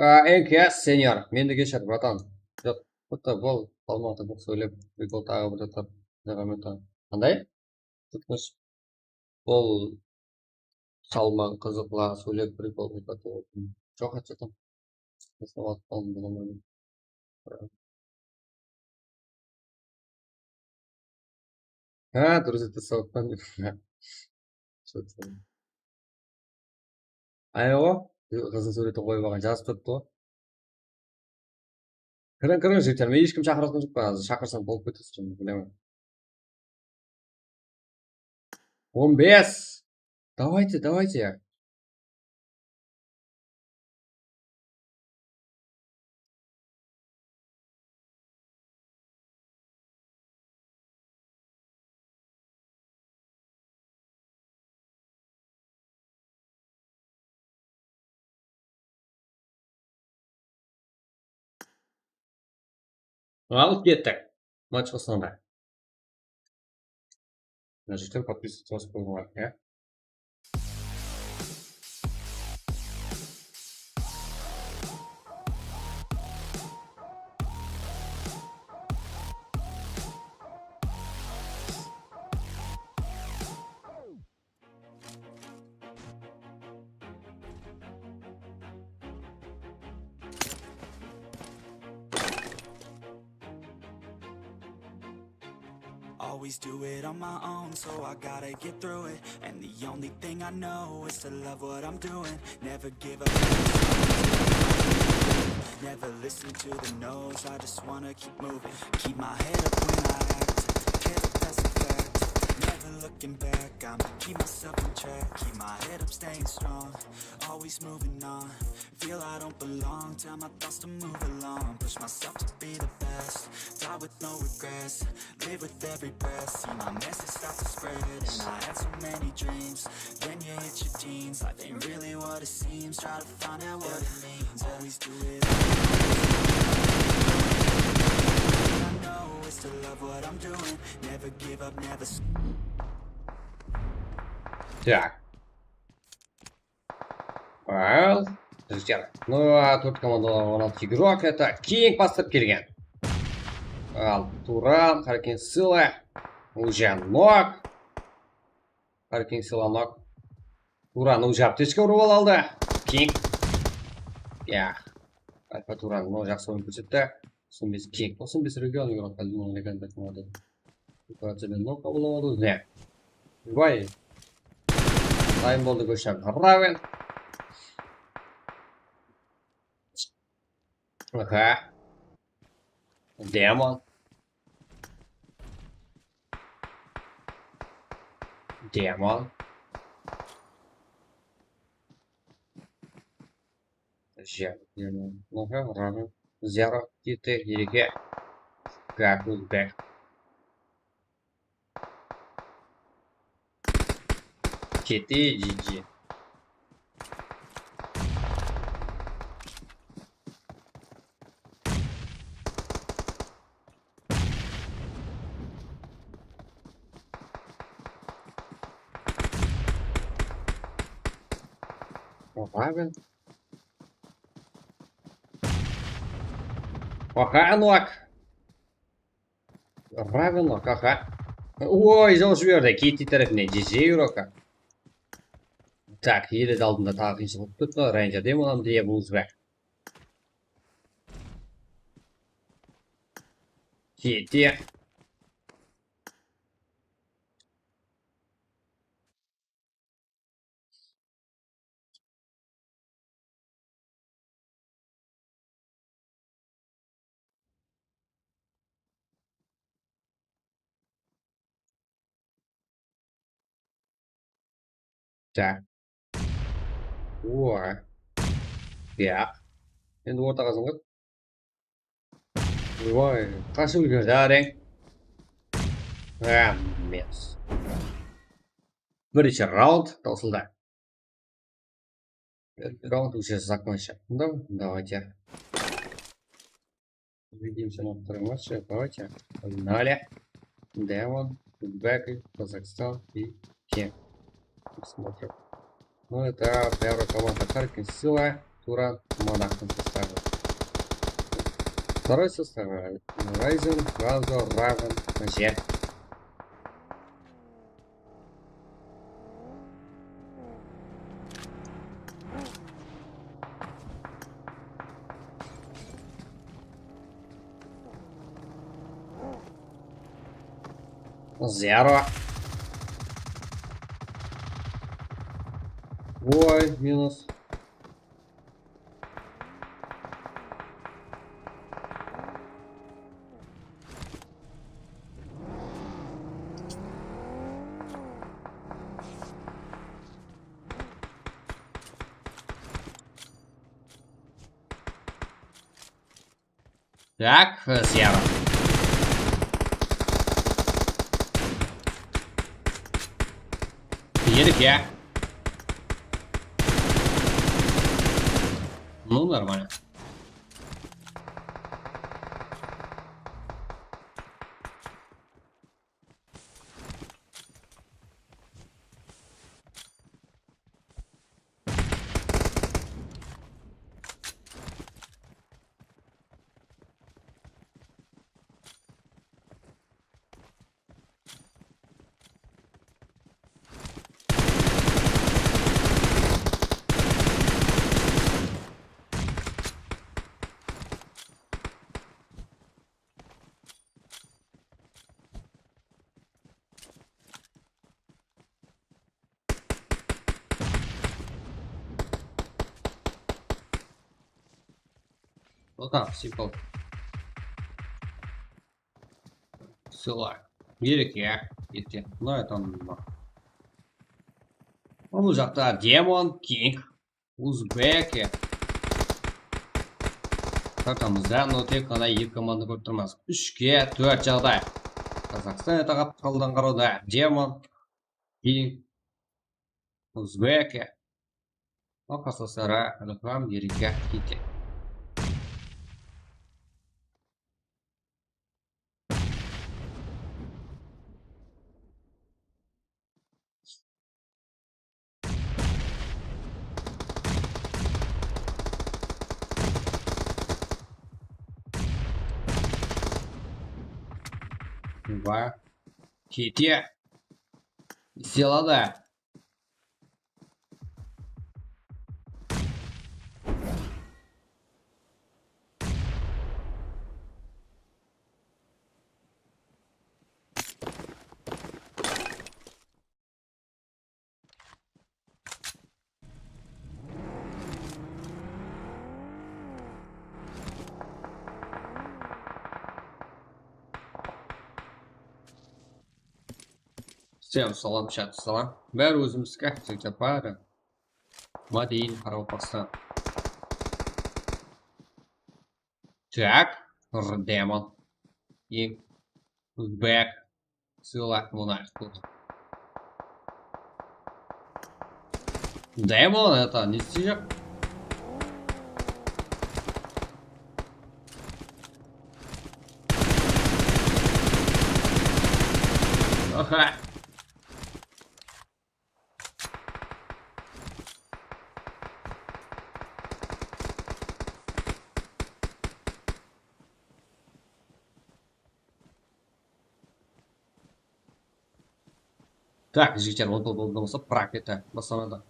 А, N K S, senior. Meni de keshir, bratan. Joq, bitta bol, salmańdı boq sóylep, prikol taǵı bir zatar. Qanday? Tutmıs. Bol, salmań, qızıqla sóylep, prikol qılıp. Joq, aytsadım. Ha, durıs ete sawıtpan. Aywa, qızdıń súwretin qoyıp alǵan, jazıp turıptı ǵoy. Kiriń, kiriń, jigitler, men hesh kim shaqıratuǵın joqpan, házir shaqırsam bolıp ketesiz, bilemen. On bes. Давайте, давайте. Alıp kettik. Match baslandı. Mına jerden подписаться basıp qoyıńlar, ya. Always do it on my own, so I gotta get through it. And the only thing I know is to love what I'm doing. Never give up. Never listen to the no's. I just wanna keep moving. Keep my head up when I act. Head up, that's a fact. Never looking back. I'ma keep myself on track. Keep my head up, staying strong. Always moving on. Feel I don't belong. Tell my thoughts to move along. Push myself to be the best. Die with no regrets. Live with every breath. See my message start to spread. And I had so many dreams. Then you hit your teens. Life ain't really what it seems. Try to find out what it means. Always do it. I know it's to love what I'm doing. Never give up, never s- Так. Al, jigitler. Ну, а, tórt komanda, on altı игрок, это King bastırıp kelgen. Al, Turan, Harikin Sila, Ujanok. Harikin Sila nok. Turan Uja aptechka urıp aldı. King. Ya. Alfa Turan, mınaw jaqsı oyın kórsetti. Toqsan bes King. Toqsan bes region игрок, region. Situaciyadan nok qabıl aldı. Ne? Vay. Dayın boldı, Gúlshan. Raven. Aha. Demon. Demon. Zero, Raven, Zero, T T, Erike. Как уж back. G T, G G. Raven. Aha, Anwak. Raven, aha. Oy, jol jiberdi. G T tárepinen G G, Uroka. Tak, ele de aldında taǵı qıyınshılıq turıptı. Ranger Demon, Diablos be. G T. Tak. Oy. Ya. Endi ortaǵa azan qoy. Oy, qashıp úlgerdi, areń. Hámmesi. Birinshi raund tawsıldı. Первый раунд уже закончен. Ну, давайте. Увидимся на втором матче. Давайте. Погнали. Демон, Узбеки, Казахстан и Ким. Посмотрим. Ну, это первая команда Харьков, Сила, Туран, Монахтың составы. Второй состав. Райзен, Ганзо, Равен, Жер. Zero. Oy, minus. Так, э, Zero. Yedik ya. Ну, нормально. Otan, simple. Сила. Береке. Ертең. Ну, это он. Bul jaqta Demon, King, Uzbeki. Kartamızda, no, tek ǵana eki komanda kórip turmız. Úshke tórt jaǵday. Qazaqstan etaǵap qaldan qarawda Demon, King, Uzbeki. Al, qarsılasları Ilham, Erike, Kite. Ba. Kite. Seladı. Всем salam, chat, salam. Bári ózimizge, jigitler, bári. Mádeyim, Qaraqalpaqstan. Так, r-, Demon. И back. Сила, мына. Demon это не сижек? Аха. Так, jigitler, on toǵız boldı bolsa, raketa baslanadı.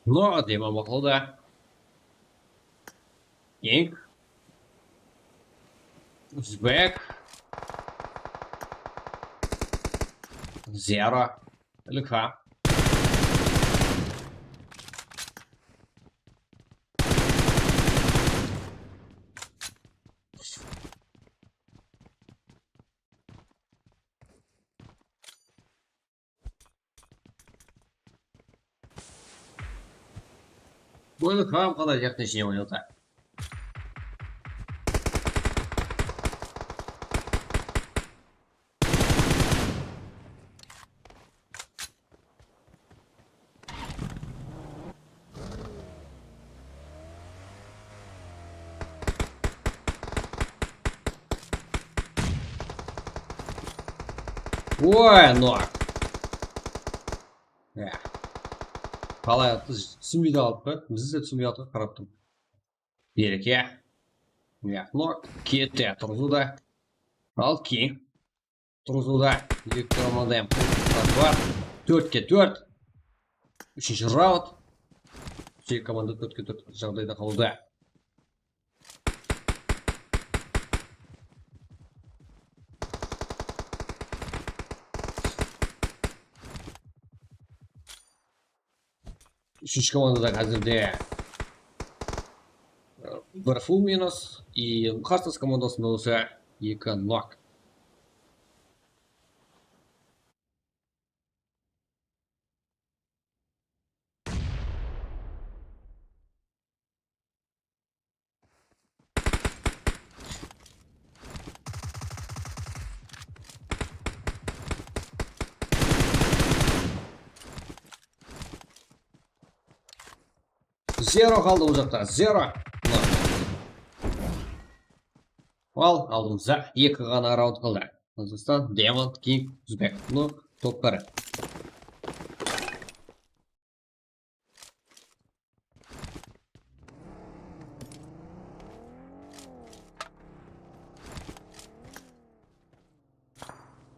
No, Demon baqlawda. Ink. Uzbek. Zero. Ilham. Buyurın, tamam, qalay, yaxshi ishine oynawda. Oy, nok. Ya. Qalay attı, túsinbey de qalıp qoydı. Biz de túsinbey atırıq, qarap turıp. Bereke. Ya, nok. Kette, turdı da. Al, keyin. Turdı da. Eki komanda hám bar. Tórtke tórt. Úshinshi raund. Eki komanda tórtke tórt jaǵdayda qaldı. Úshinshi komandada házirde, e, bir full minus, i qarsı komandasında bolsa eki nok. Zero qaldı bul jaqta, zero. Al, aldımızda eki ǵana raund qaldı. Qazaqstan, Demon, King, Uzbek. No, top bir.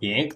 King.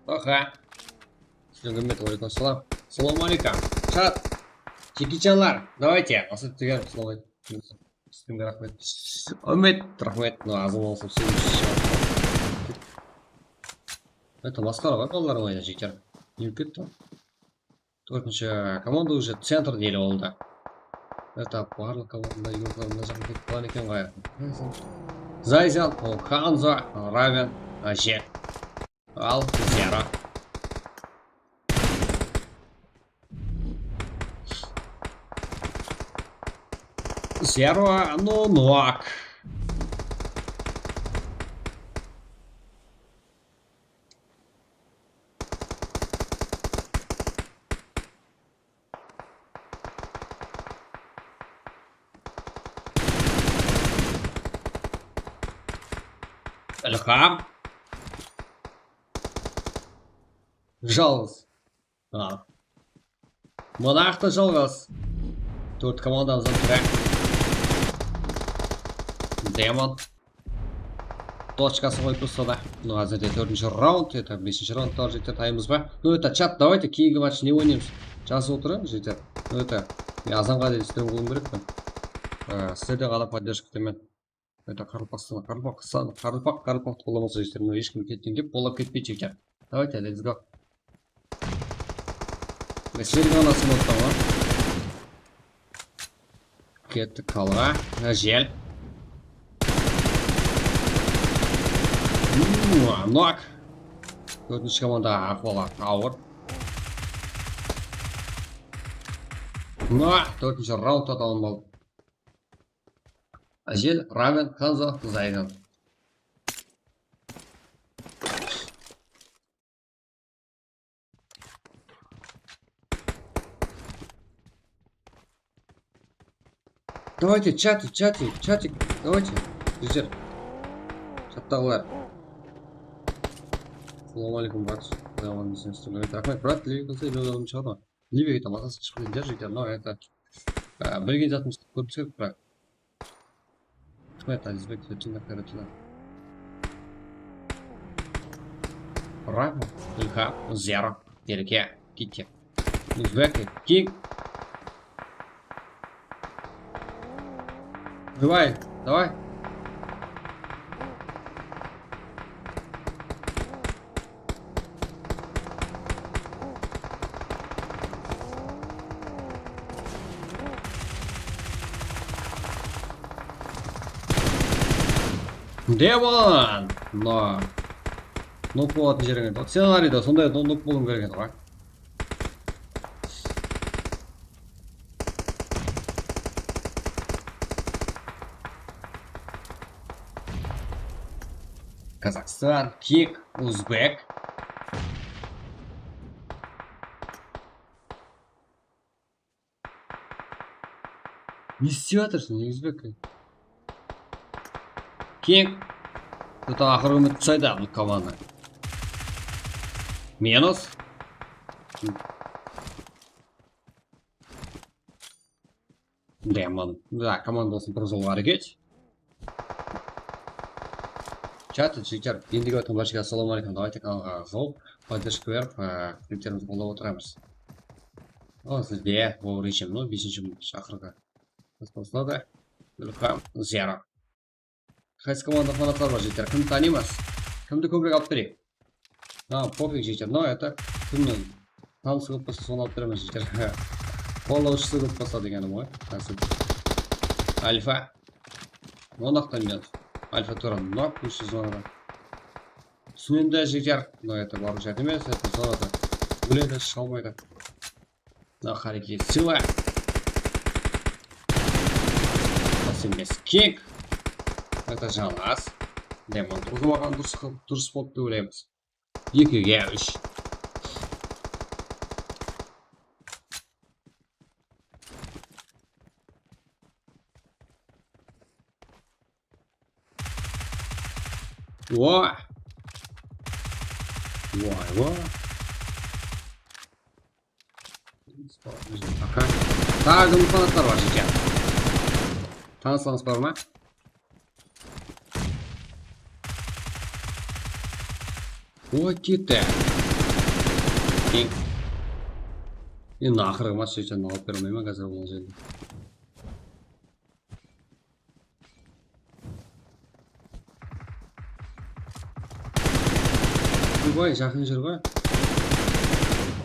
Oha. Sizlerge hürmet, aleykum salam. Salam aleykum. Chat. Jekichanlar, давайте. Asıl tüger, salam aleykum. Sizlerge rahmet. Hürmet, rahmet. No, azın olsun, sizin. Это masqara ǵoy, balalar oynadı, jekichan. Nege ketti? Tórtinshi komanda уже centrde ele boldı. Это barlıq komanda yurtlarımızda jaqın ketip qalǵan eken ǵoy. Zayzan, o, Hanzo, Raven, Aje. Al, zero. Zero, no, nok. Ilham. Jalǵız. A. Mına jaqta jalǵız. Tórt komandamız da. Demon. Tochkası qoyıp tastasa da. Ну, házirde tórtinshi raund, это, besinshi raundta bar, jigitler, tayınbız ba? Ну, это, chat, давайте, keyingi match ne oynaymız? Jazıp otırıń, jigitler. Ну, это, men azanǵa deyin strim qılıwım kerek pa? Á, sizlerden ǵana поддержка kútemen. Это, qaraqalpaqstan, qaraqalpaqstan, qaraqalpaq, qaraqalpaqtı qollamasa, jigitler, mına hesh kim ketken dep qollap ketpeydi, jigitler. Давайте, let's go. Mine, sen ǵana sınıptań ba? Kettik kalǵa. Mına jel. Uuu, nok. Tórtinshi komanda ahwalı awır. Mına, tórtinshi raundta da alınıp aldı. Ajel, Raven, Hanzo, Zaydan. Давайте, чаты, чаты, чатик, давайте. Bizler. Chattaǵılar. Assalamu aleykum, brat. Raxmet, brat. Liviya kelse, eliw adam shıǵadı. Liviya kete almasız, shıǵıp ketedi, jigitler, но это, á, bilgen zatımız kóp, biraq. Raxmet, Azizbek, Fetullah, Fetullah. Bravo. Ilham, Zero, Berke, Kitya. Uzbek, King. Давай, давай. Demon! No. Nok bolatuǵın jerińe. Scenariyda sonday no-, nok bolıwıń kerek edi ǵoy. Kazakstan, King, Uzbek. Ne istep atırsın, Uzbek? King. Bul da aqırǵı úmit saydı, bul komanda. Minus. Demon. Da, komandasın bir jolǵa háreket. Chat, jigitler, endigi waqıt barshege assalamu aleykum. Давайте kanalǵa jol, поддержка berip, e, kliplerimizdi qollap otıramız. O, sizde, o, rejim, no, besinshi minut, aqırǵı. Basladı. Ilham, Zero. Qaysı komanda fanatlar bar, jigitler? Kimdi tanıyman? Kimdi kóbirek alıp bereyik? Ha, pofig, jigitler. No, это, kimniń tanısı kóp bolsa, sonı alıp beremiz, jigitler. Qollawshısı kóp bolsa degenim ǵoy. Kásip. Alfa. Onaqtan men Alfa tuwra nok, úsh júz zonada. Túsinen de, jigitler. No, это, barıp ját emes, это, zonada. Óledi, shıǵa almaydı. Mına háreket, sıyla. Pas emes, kek. Qayta jańalas. Demon turǵıp alǵan durıs, durıs boldı dep oylaymız. Ekige úsh. Vay. Vay, vay. Aka. Taǵı fanatlar bar eken. Tanısıńız bar ma? Oy, ketti. Keń. Endi aqırǵı match eken, alıp bere almayman házir bul jerden. Oybay, jaqın jer ǵoy.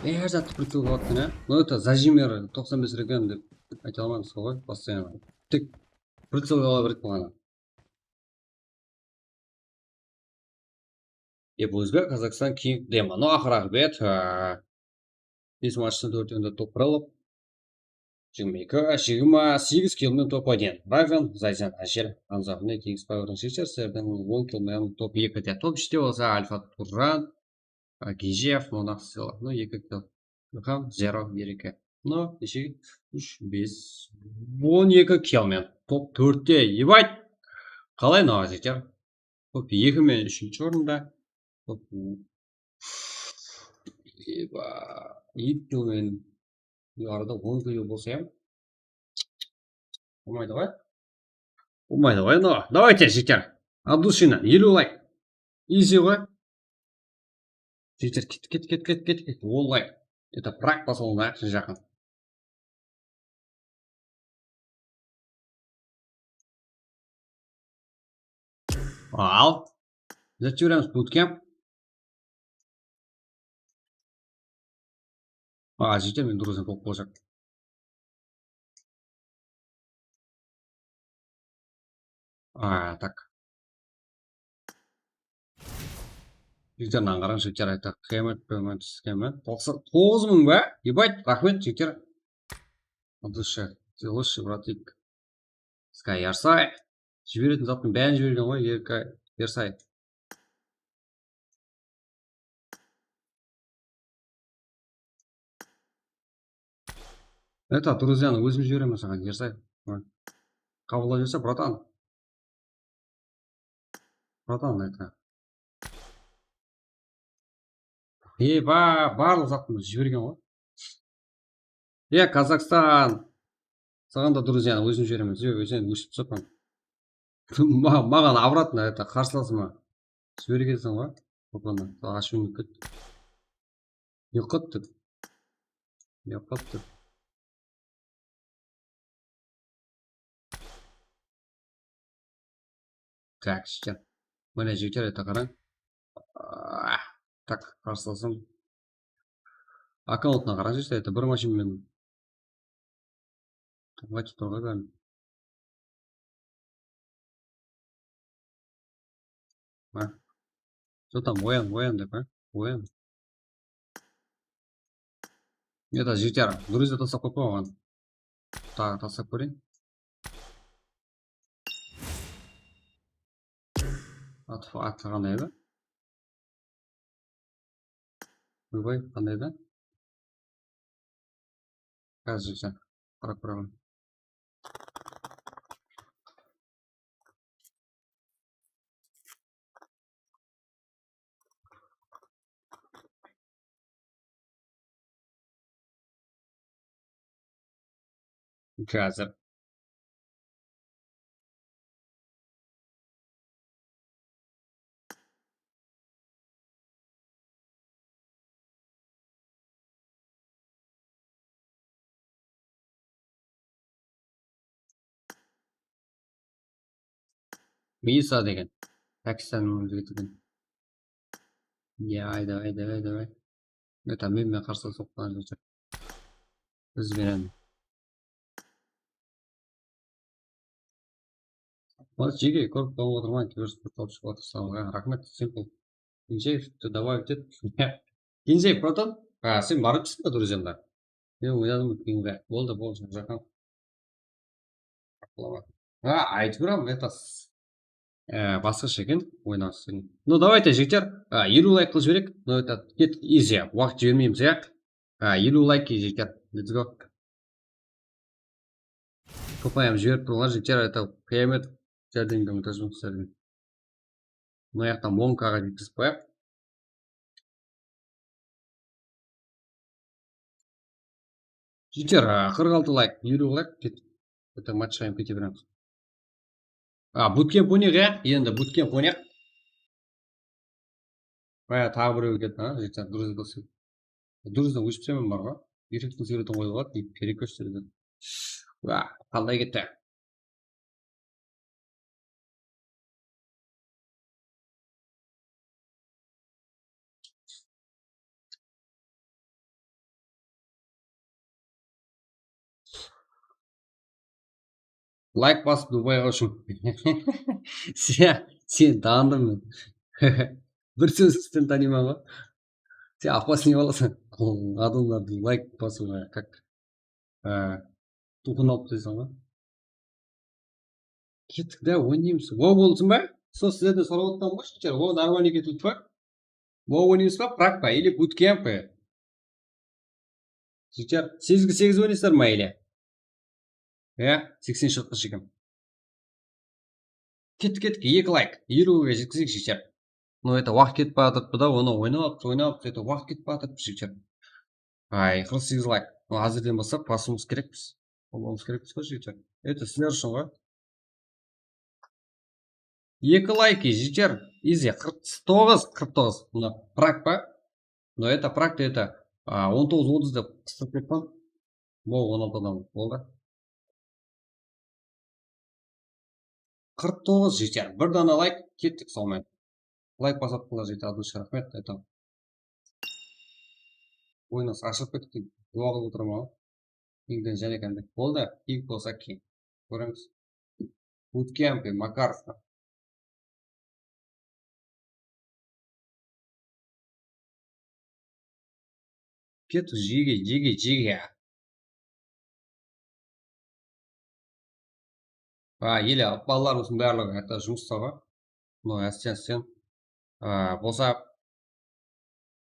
Bári zattı pricel qılıp attı, ne? Ну, это, зажимер toqsan bes regen dep ayta almaymız ǵoy, постоянно. Tek pricel ala beredi buǵana. Dep ózbek, Qazaqstan, King, Demon. Ну, aqır aqıbet, á, bes matchtan tórtewinde top bir alıp, jigirma eki, jigirma segiz kill menen top один. Raven, Zayzen, Ájel, Hamza, mine, Kings Power'dıń jigitler, sizlerden on kill menen top ekide. Top úshte bolsa Alfa Turan, á, Gejeev, Monaq, Sıyla. Ну, eki kill. Ilham, Zero, Bereke. Ну, neshe? Úsh, bes, on eki kill menen. Top tórtte, ебать! Qalay, mına jigitler? Top eki menen úshinshi orında. Top, e, Eba, eki kilo menen, arada on kilo bolsa hám. Bolmaydı ǵoy. Bolmaydı ǵoy, no. Давайте, jigitler. От души, eliw layk. Easy ǵoy. Jigitler, ket, ket, ket, ket, ket, ket. On layk. Это пранк baslanǵanǵa jaqın. Al. Kúzetip beremiz, bootcamp. A, jigitler, men durıs bolıp qalajaq. A, tak. Jigitler, mınaǵan qarań, jigitler, ayta, qıyamet, qıyamet, qıyamet. Toqsan toǵız mıń ba? Ебать, raxmet, jigitler. От души, ты лучший, братик. Sky, Ersay. Jiberetin zattıń bárin jibergen ǵoy, Erkay, Ersay. Это, друзья, ózim jiberemen saǵan, Ersay. Qabıllap júrse, bratan. Bratan, это. Eba, barlıq zattı jibergen ǵoy. Ya, Kazakstan. Saǵan da, друзья, ózim jiberemen. Sebebi sen ósip tursań. Ma-, maǵan обратно, это, qarsılasıma jibergenseń ǵoy. Qopanı, ashıwım ket. Yoqat dep. Yoqat dep. Tak, jigitler. Mine, jigitler, это qarań. Ah, tak, qarsılasam. Akkauntına qarań, jigitler, это bir mashin menen. Aytıp tur ǵoy bárin. Ha. Что там, oyan, oyan dep, ha? Oyan. Ya da jigitler, друзья taslap qoyıp qoyǵan. Taǵı taslap kóreyin. Atı, atı qanday edi? Oybay, qanday edi? Házirgi qarap kóremen. Házir. Misa degen. Pakistan memleketi eken. Ya, ayda, ayda, ayda, ayda. Meta, men, men qarsı soqqan. Biz benen. Bas, jege, kórip qalıp otırman, kibersport alıp shıǵıp atır, salǵan. Raxmet, Simple. Kenjeev, ты добавить et. Kenjeev, Proton? A, sen barıp júrseń be, друзьямда? Men oynadım, keyingi. Boldı, boldı, jaqın. Ha, aytıp beram, это, s-, e, basqasha eken, oynasın. Ну, давайте, jigitler, e, eliw layk qılıp jibereyik. Ну, это, ket, easy, waqıt jibermeymiz, ya. E, eliw layk, jigitler, let's go. Kopayam jiberip turıńlar, jigitler, это, qıyamet járdemge muhtaj bolıp sizlerge. Mına jaqta monkaǵa jetkizip qoyayıq. Jigitler, a, qırq altı layk, eliw layk, ket-, это, matchqa kete beremiz. A, bootcamp oynayıq, ya? Endi bootcamp oynayıq. Baya taǵı birew keldi, ha, jigitler, друзья basıp. Друзья óship bar ǵoy. Erkektiń súwretin qoyıp aladı, ep-, erkek kósteredi. Wa, qalay ketti? Layk basıp, Dubayǵa ushıń. Sen, sen tanıdım men. Bir sózden tanıyman ǵoy. Sen опасный balasań. Adamlardı layk basıwǵa, как, e, tuwqın alıp taslaysań ǵoy. Kettik da, oynaymız. Wow bolsın ba? Sol sizlerden sorap otırǵan ǵoy, jigitler. Wow, нормально ketip pa? Wow oynaymız ba, prak pa, или bootcamp pa? Jigitler, segizge segiz oynaysızlar ma, или? Ya, seksen shıqtı shekem. Kettik, kettik, eki layk. Eliwge jetkizeyik, jigitler. Ну, это, waqıt ketip baratırıptı da, onı oynap, oynap, это, waqıt ketip baratırıptı, jigitler. Ay, qırq segiz layk. Mına házirden baslap basıwımız kerekpiz. Qollamamız kerekpiz ǵoy, jigitler. Это sizler ushın ǵoy. Eki layk, jigitler. Easy, qırq toǵız, qırq toǵız. Mına prak pa? Но это пrak, это, а, on toǵız otız dep qıstırıp kettim. Bol, on altı adam boldı. Qırq toǵız jeter. Bir dana layk, kettik sonıń menen. Layk basıp atqanlar jeter, Adilshı, raxmet, aytaman. Oynas ashılıp kettik, duwa qılıp otırman. Pińden jáne kende. Boldı, ping bolsa keyin. Kóremiz. Bootcamp pe, Makarov pa? Ket, jege, jege, jege. A, ele balalarımızdıń barlıǵı, это, jumısta ǵoy. Mınaw, ассистент sen, a, bosap,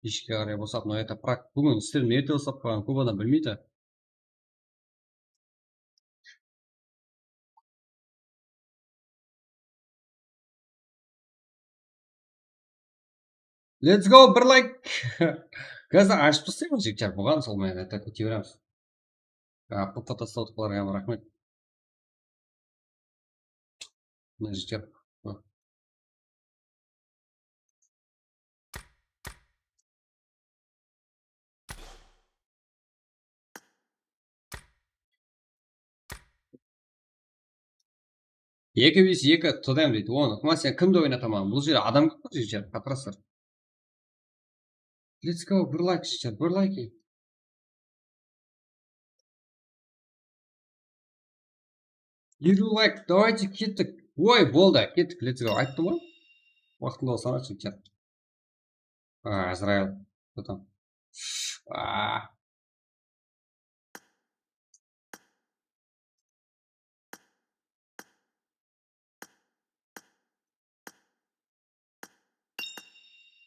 ishke qaray bosap, mınaw, это, prak, búgin isledim, erte bosap qoyǵan, kóp adam bilmeydi. Let's go, bir layk. Házir ashıp taslayman, jigitler, buǵan sol menen это, kete beremiz. A, pıppa taslaw tıqlarǵa raxmet. Mına jigitler. Eki bes eki, T D M deydi. Onı, Quman, sen kimdi oynataman? Bul jerde adam kóp qo, jigitler, papraslar. Let's go, bir layk, jigitler, bir layk. Elli layk, давайте, kettik. Oy, boldı, kettik, let's go. Ayttım ǵoy. Waqtında sanap, jigitler. A, Azrail. Что там? A.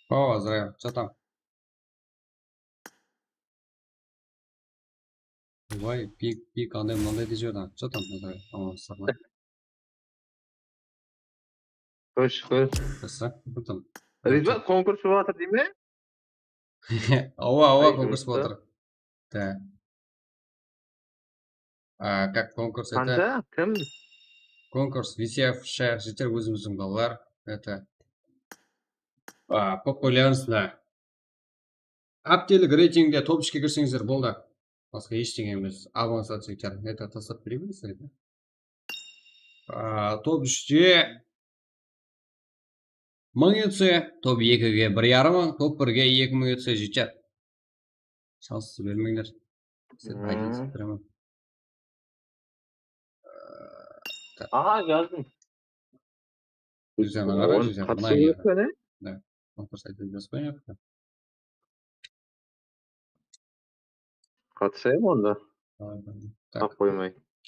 O, Azrail, что там? Vay, pik, pik, anday, mınanday dep jiberdi. Что там, Azrail? Aman, saqlan. Xosh, xosh. Что там? Rizat, konkurs bolıp atır dey me? Awa, awa, konkurs bolıp atır. Да. А, как конкурс, это... Qansha? Kim? Konkurs, висевшая, jeter, ózimizdiń balalar. Это, a, populyarnost, да. Háptelik reytingde top úshke kirseńizler boldı. Basqa eshteńe emes. Avansat jeter. Это, taslap bereyim be sizlerge? A, top úshte mıń etse, top ekige bir yarım mıń, top birge eki mıń etse jeter. Şans bermeńler. Sizlerge aytıp beremen. Aha, jazdım. Júz janǵara, júz janǵara. Qatısıw etken, e? Da. Konkurs aytıp jazıp qoyıń. Qatısayım onda. Tap qoymay.